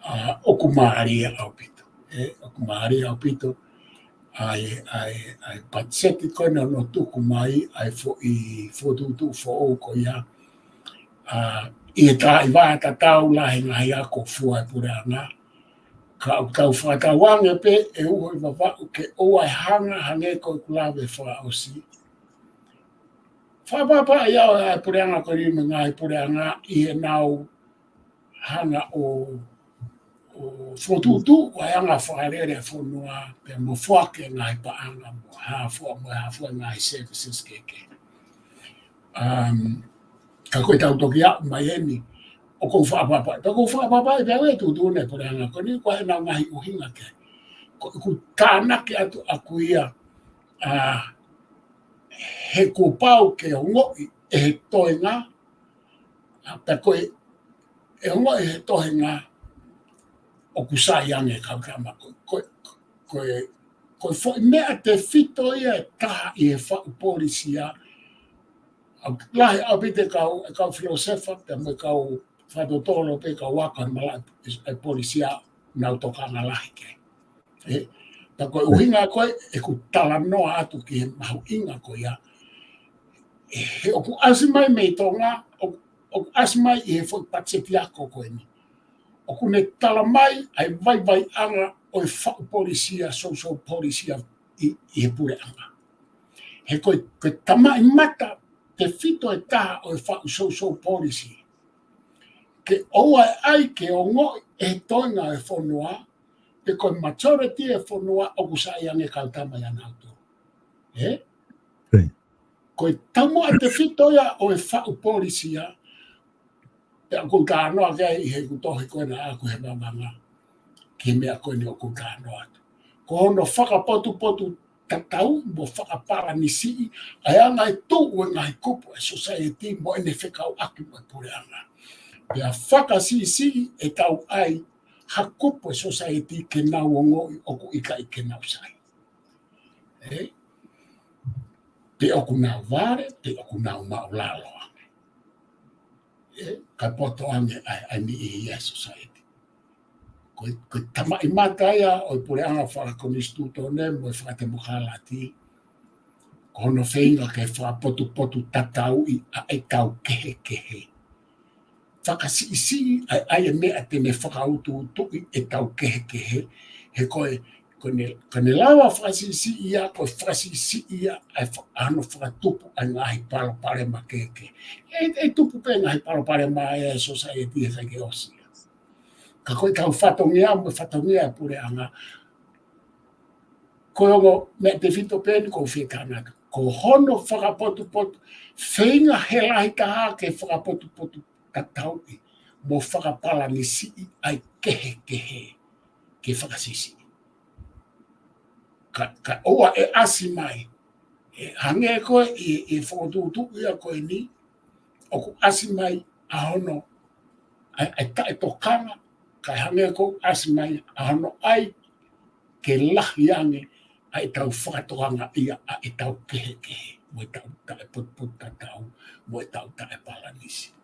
ʻa, ʻoku mālie ʻaupito. ʻE, ʻoku mālie ʻaupito ʻa e, ʻa e, ʻa e patiseti ko eni hono tuku mai ʻa e foʻi, foʻi tuʻutuʻuni foʻou ko ia. ʻA, ʻi he taimi tatau lahi ngaahi ako fua e puleʻanga. Ka ʻoku tau fakatauange pē ʻe ʻOhivava ke ʻoua ʻe hanga hangē ko ʻeku lave fakaʻosi. Fakaʻapaʻapaʻi ʻa e puleʻanga ko eni mo e ngaahi puleʻanga ʻi heʻenau hanga ʻo, ʻo fokotuʻutuʻu ʻa e anga fakalele ʻa e fonua, pea mo foaki e ngaahi paʻanga mo hā fua, mo hā fua e ngaahi services kehekehe. Um, ka ko ʻetau toki aʻu mai eni, ʻoku ou fakaʻapaʻapaʻi, ʻoku ou fakaʻapaʻapaʻi pē au e tuʻutuʻuni e puleʻanga ko eni, ko e ʻuhinga naʻa ku ngaahi ʻuhinga ki ai. Ko ʻeku tānaki atu ʻaku ia, ʻa, he kuo pau ke ongoʻi ʻe he toenga, ʻa, pea ko e, ʻe ongoʻi ʻe he toenga ʻoku sai ange e kau tama ko, ko, ko e, ko e foʻi meʻa tefito ia ʻe taha ʻi he faʻu polisi ia, ʻa, lahi ʻaupito e kau, e kau filōsefa, pea mo e kau fakatotolo pe kau ako he malaʻe, e, e polisi ia, nau tokanga lahi ki ai. ʻE, pea ko e ʻuhinga ko ē ʻeku talanoa atu ki he mahuʻinga ko ia. ʻE, he ʻoku ʻasi mai mei Tonga, ʻo, ʻoku ʻasi mai ʻi he foʻi patiseti ako ko eni. ʻOku ne tala mai ʻa e vaivaiʻanga ʻo e faʻu polisi ia, social policy ia ʻi, ʻi he puleʻanga. He ko e, ko e tamaʻimata tefito ʻe taha ʻo e faʻu social policy. Ke ʻoua ʻe ʻai ke ongoʻi ʻe he toenga e fonua, pe ko e majority e fonua ʻoku sai ange e kau tama ia nautolu. ʻE? ʻOi. Ko e taumuʻa tefito ia ʻo e faʻu polisi ia, pea ʻoku ou talanoa ki ai ʻi heʻeku tohi ko ena ʻaʻaku he Vavanga, ki he meʻa ko eni ʻoku ou talanoa atu. Ko hono fakapotupotu tatau mo fakapalanisiʻi ʻa e anga e tuʻu e ngaahi kupu e society mo ʻene fekauʻaki mo e puleʻanga. Pea fakasiʻisiʻi ʻe tau ʻai ha kupu e society ke nau ongoʻi ʻoku ʻikai ke nau sai. ʻE? Pe ʻoku nau vale, pe ʻoku nau maʻulalo ange. ʻE? Kae poto ange ʻa e, ʻa e niʻihi ʻa e society. Ko e, ko e tamaʻimata ia ʻo e puleʻanga fakakonisitūtone mo e fakatemokalati. Ko hono feinga ke fakapotupotu tatauʻi ʻa e tau kehekehe. fakasiʻisiʻi ʻa e, ʻa e meʻa te ne fakautuutuʻi ʻetau kehekehe, he ko e, ko ʻene, ko ʻene lava fakasiʻisiʻi ia, ko e fakasiʻisiʻi ia ʻa e fa-, ʻa hono fakatupu ʻa e ngaahi palopalema kehekehe. ʻE, ʻe tupu pē ngaahi palopalema ʻa e society he ʻikai ke ʻosi ia. Ka ko ʻetau fatongia mo e fatongia ʻa e puleʻanga, ko e ongo meʻa tefito pē eni ʻoku ou fie tānaki. Ko hono fakapotupotu, feinga he lahi taha ke fakapotupotu tatauʻi mo fakapalanisiʻi ʻa e kehekehe ke fakasiʻisiʻi. Ka, ka ʻoua ʻe ʻasi mai. ʻE hangē ko ē ʻi, ʻi he fokotuʻutuʻu ia ko eni, ʻoku ʻasi mai ʻa hono, ʻa e, ʻa e taʻetokanga, kae hangē ko ē ʻoku ʻasi mai ʻa hono ʻai ke lahi ange ʻa ʻetau fakatokangaʻi ʻa ʻetau kehekehe, mo ʻetau taʻepotupotutatau, mo ʻetau taʻepalanisi.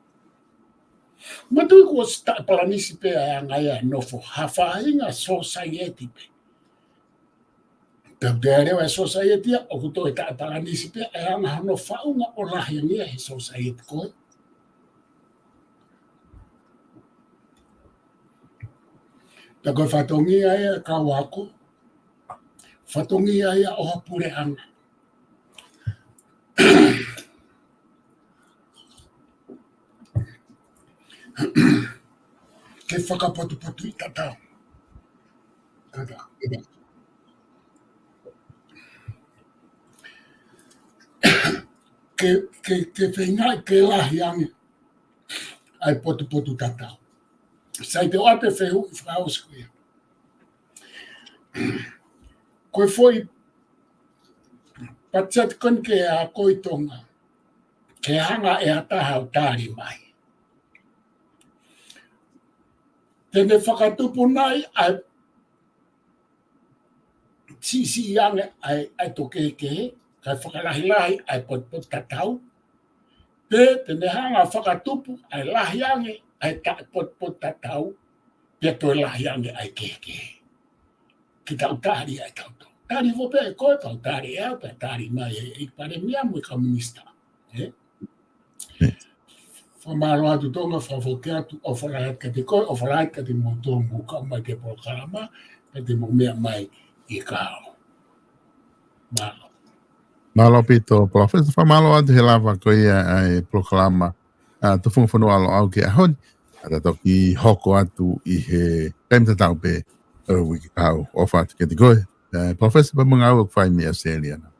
Manatuʻi kuo ʻosi taʻepalanisi pē ʻa e anga ia ʻa e nofo ha faʻahinga sōsaieti pē. Pea ʻoku te lea ʻa e sōsaieti ia, ʻoku toe taʻepalanisi pē ʻa e anga hono faʻunga ʻo lahi ange ia he sōsaieti ko ē. Pea ko e fatongia ia ʻa e kau ako, fatongia ia ʻo ha puleʻanga. Ke fakapotupotuʻi tatau. Tatau. Ke, ke, ke feinga ke lahi ange ʻa e potupotutatau. Sai, te u ʻoatu e fehuʻi fakaʻosi ko ia. Ko e foʻi patiseti ko eni ki he ako ʻi Tonga, ke hanga ʻe ha taha ʻo tali mai, te ne fakatupu nai ʻa e siʻisiʻi ange ʻa e, ʻa e tō kehekehe, kae fakalahilahi ʻa e potupotutatau, pe te ne hanga ʻo fakatupu ʻa e lahi ange ʻa e taʻepotupotutatau, pea toe lahi ange ʻa e kehekehe. Ke tau tali ʻa e tau tō. Tali vo pē ko e tau tali ʻe au, pea tali mai ʻe he ʻEiki Palēmia mo e kau minisitā. Ē? Fakamālō atu Tonga, fakafoki atu, ʻofa lahi atu kiate koe, ʻofa lahi atu kiate kimoutolu mou kau mai ki he polokalama, pea te mou meʻa mai ʻi he kahaʻu. Mālō. Mālō ʻaupito, Palōfesa, fakamālō atu he lava ko ia ʻa e polokalama, ʻa, Tufunga Fonua ʻa Loʻau ki he ʻaho ni, ʻa, ta toki hoko atu ʻi he taimi tatau pē ʻo e uike kahaʻu, ʻofa atu kiate koe. ʻE, Palōfesa, pea mo e ngāue ʻoku fai mei ʻAositelēlia na.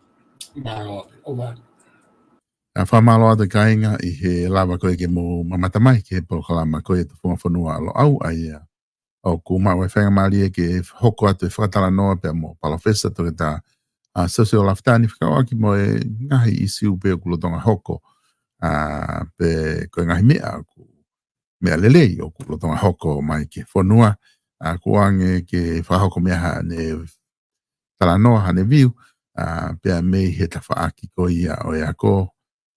Mālō, ʻofa. ʻA, fakamālō atu kāinga ʻi he lava ko ē ke mou mamata mai ki he polokalama ko ia Tufunga Fonua ʻa Loʻau, ʻa ia ʻoku maʻu ai e faingamālie ke hoko atu e fakatalanoa pea mo Palōfesa Toketā, ʻa, Siosiua Lafitani, fekauʻaki mo e ngaahi ʻīsiu pē ʻoku lolotonga hoko, ʻa, pe ko e ngaahi meʻa ʻoku meʻa lelei ʻoku lolotonga hoko mai ki he fonua, ʻa, kuo ʻoange ke fakahoko mei ai haʻane talanoa, haʻane view, ʻa, pea mei he tafaʻaki ko ia ʻo e ako,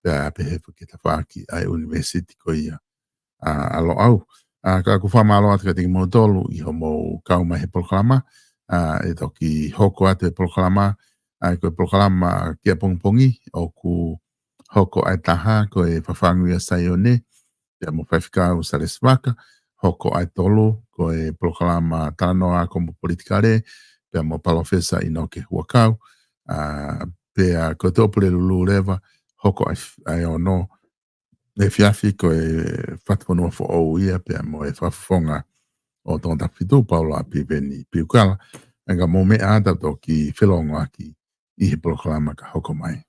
pea pehē foki ki he tafaʻaki ʻa e ʻunivēsiti ko ia, ʻa, ʻa Loʻau. ʻA, ka ʻoku ou fakamālō atu kiate kimoutolu ʻi hoʻomou kau mai he polokalama, ʻa, ʻe toki hoko atu e polokalama, ʻa, ko e polokalama ki ʻapongipongi, ʻoku hoko ʻa e taha ko e Fafangu ʻia Saione, pea mo Faifekau Salesi Vaka, hoko ʻa e tolu ko e polokalama Talanoa Ako mo Politikale, pea mo Palōfesa ʻInoke Huʻakau, ʻa, pea ko e Tuʻapulelulu leva, hoko ʻa e f-, ʻa e ono, efiafi ko e Fatu Fonua Foʻou ia, pea mo e Fakafofonga ʻo Tongatapu Fitu, Paula Piveni Piukala, ʻa, ka mou meʻa ā, ta toki felōngoaki ʻi he polokalama ka hoko mai.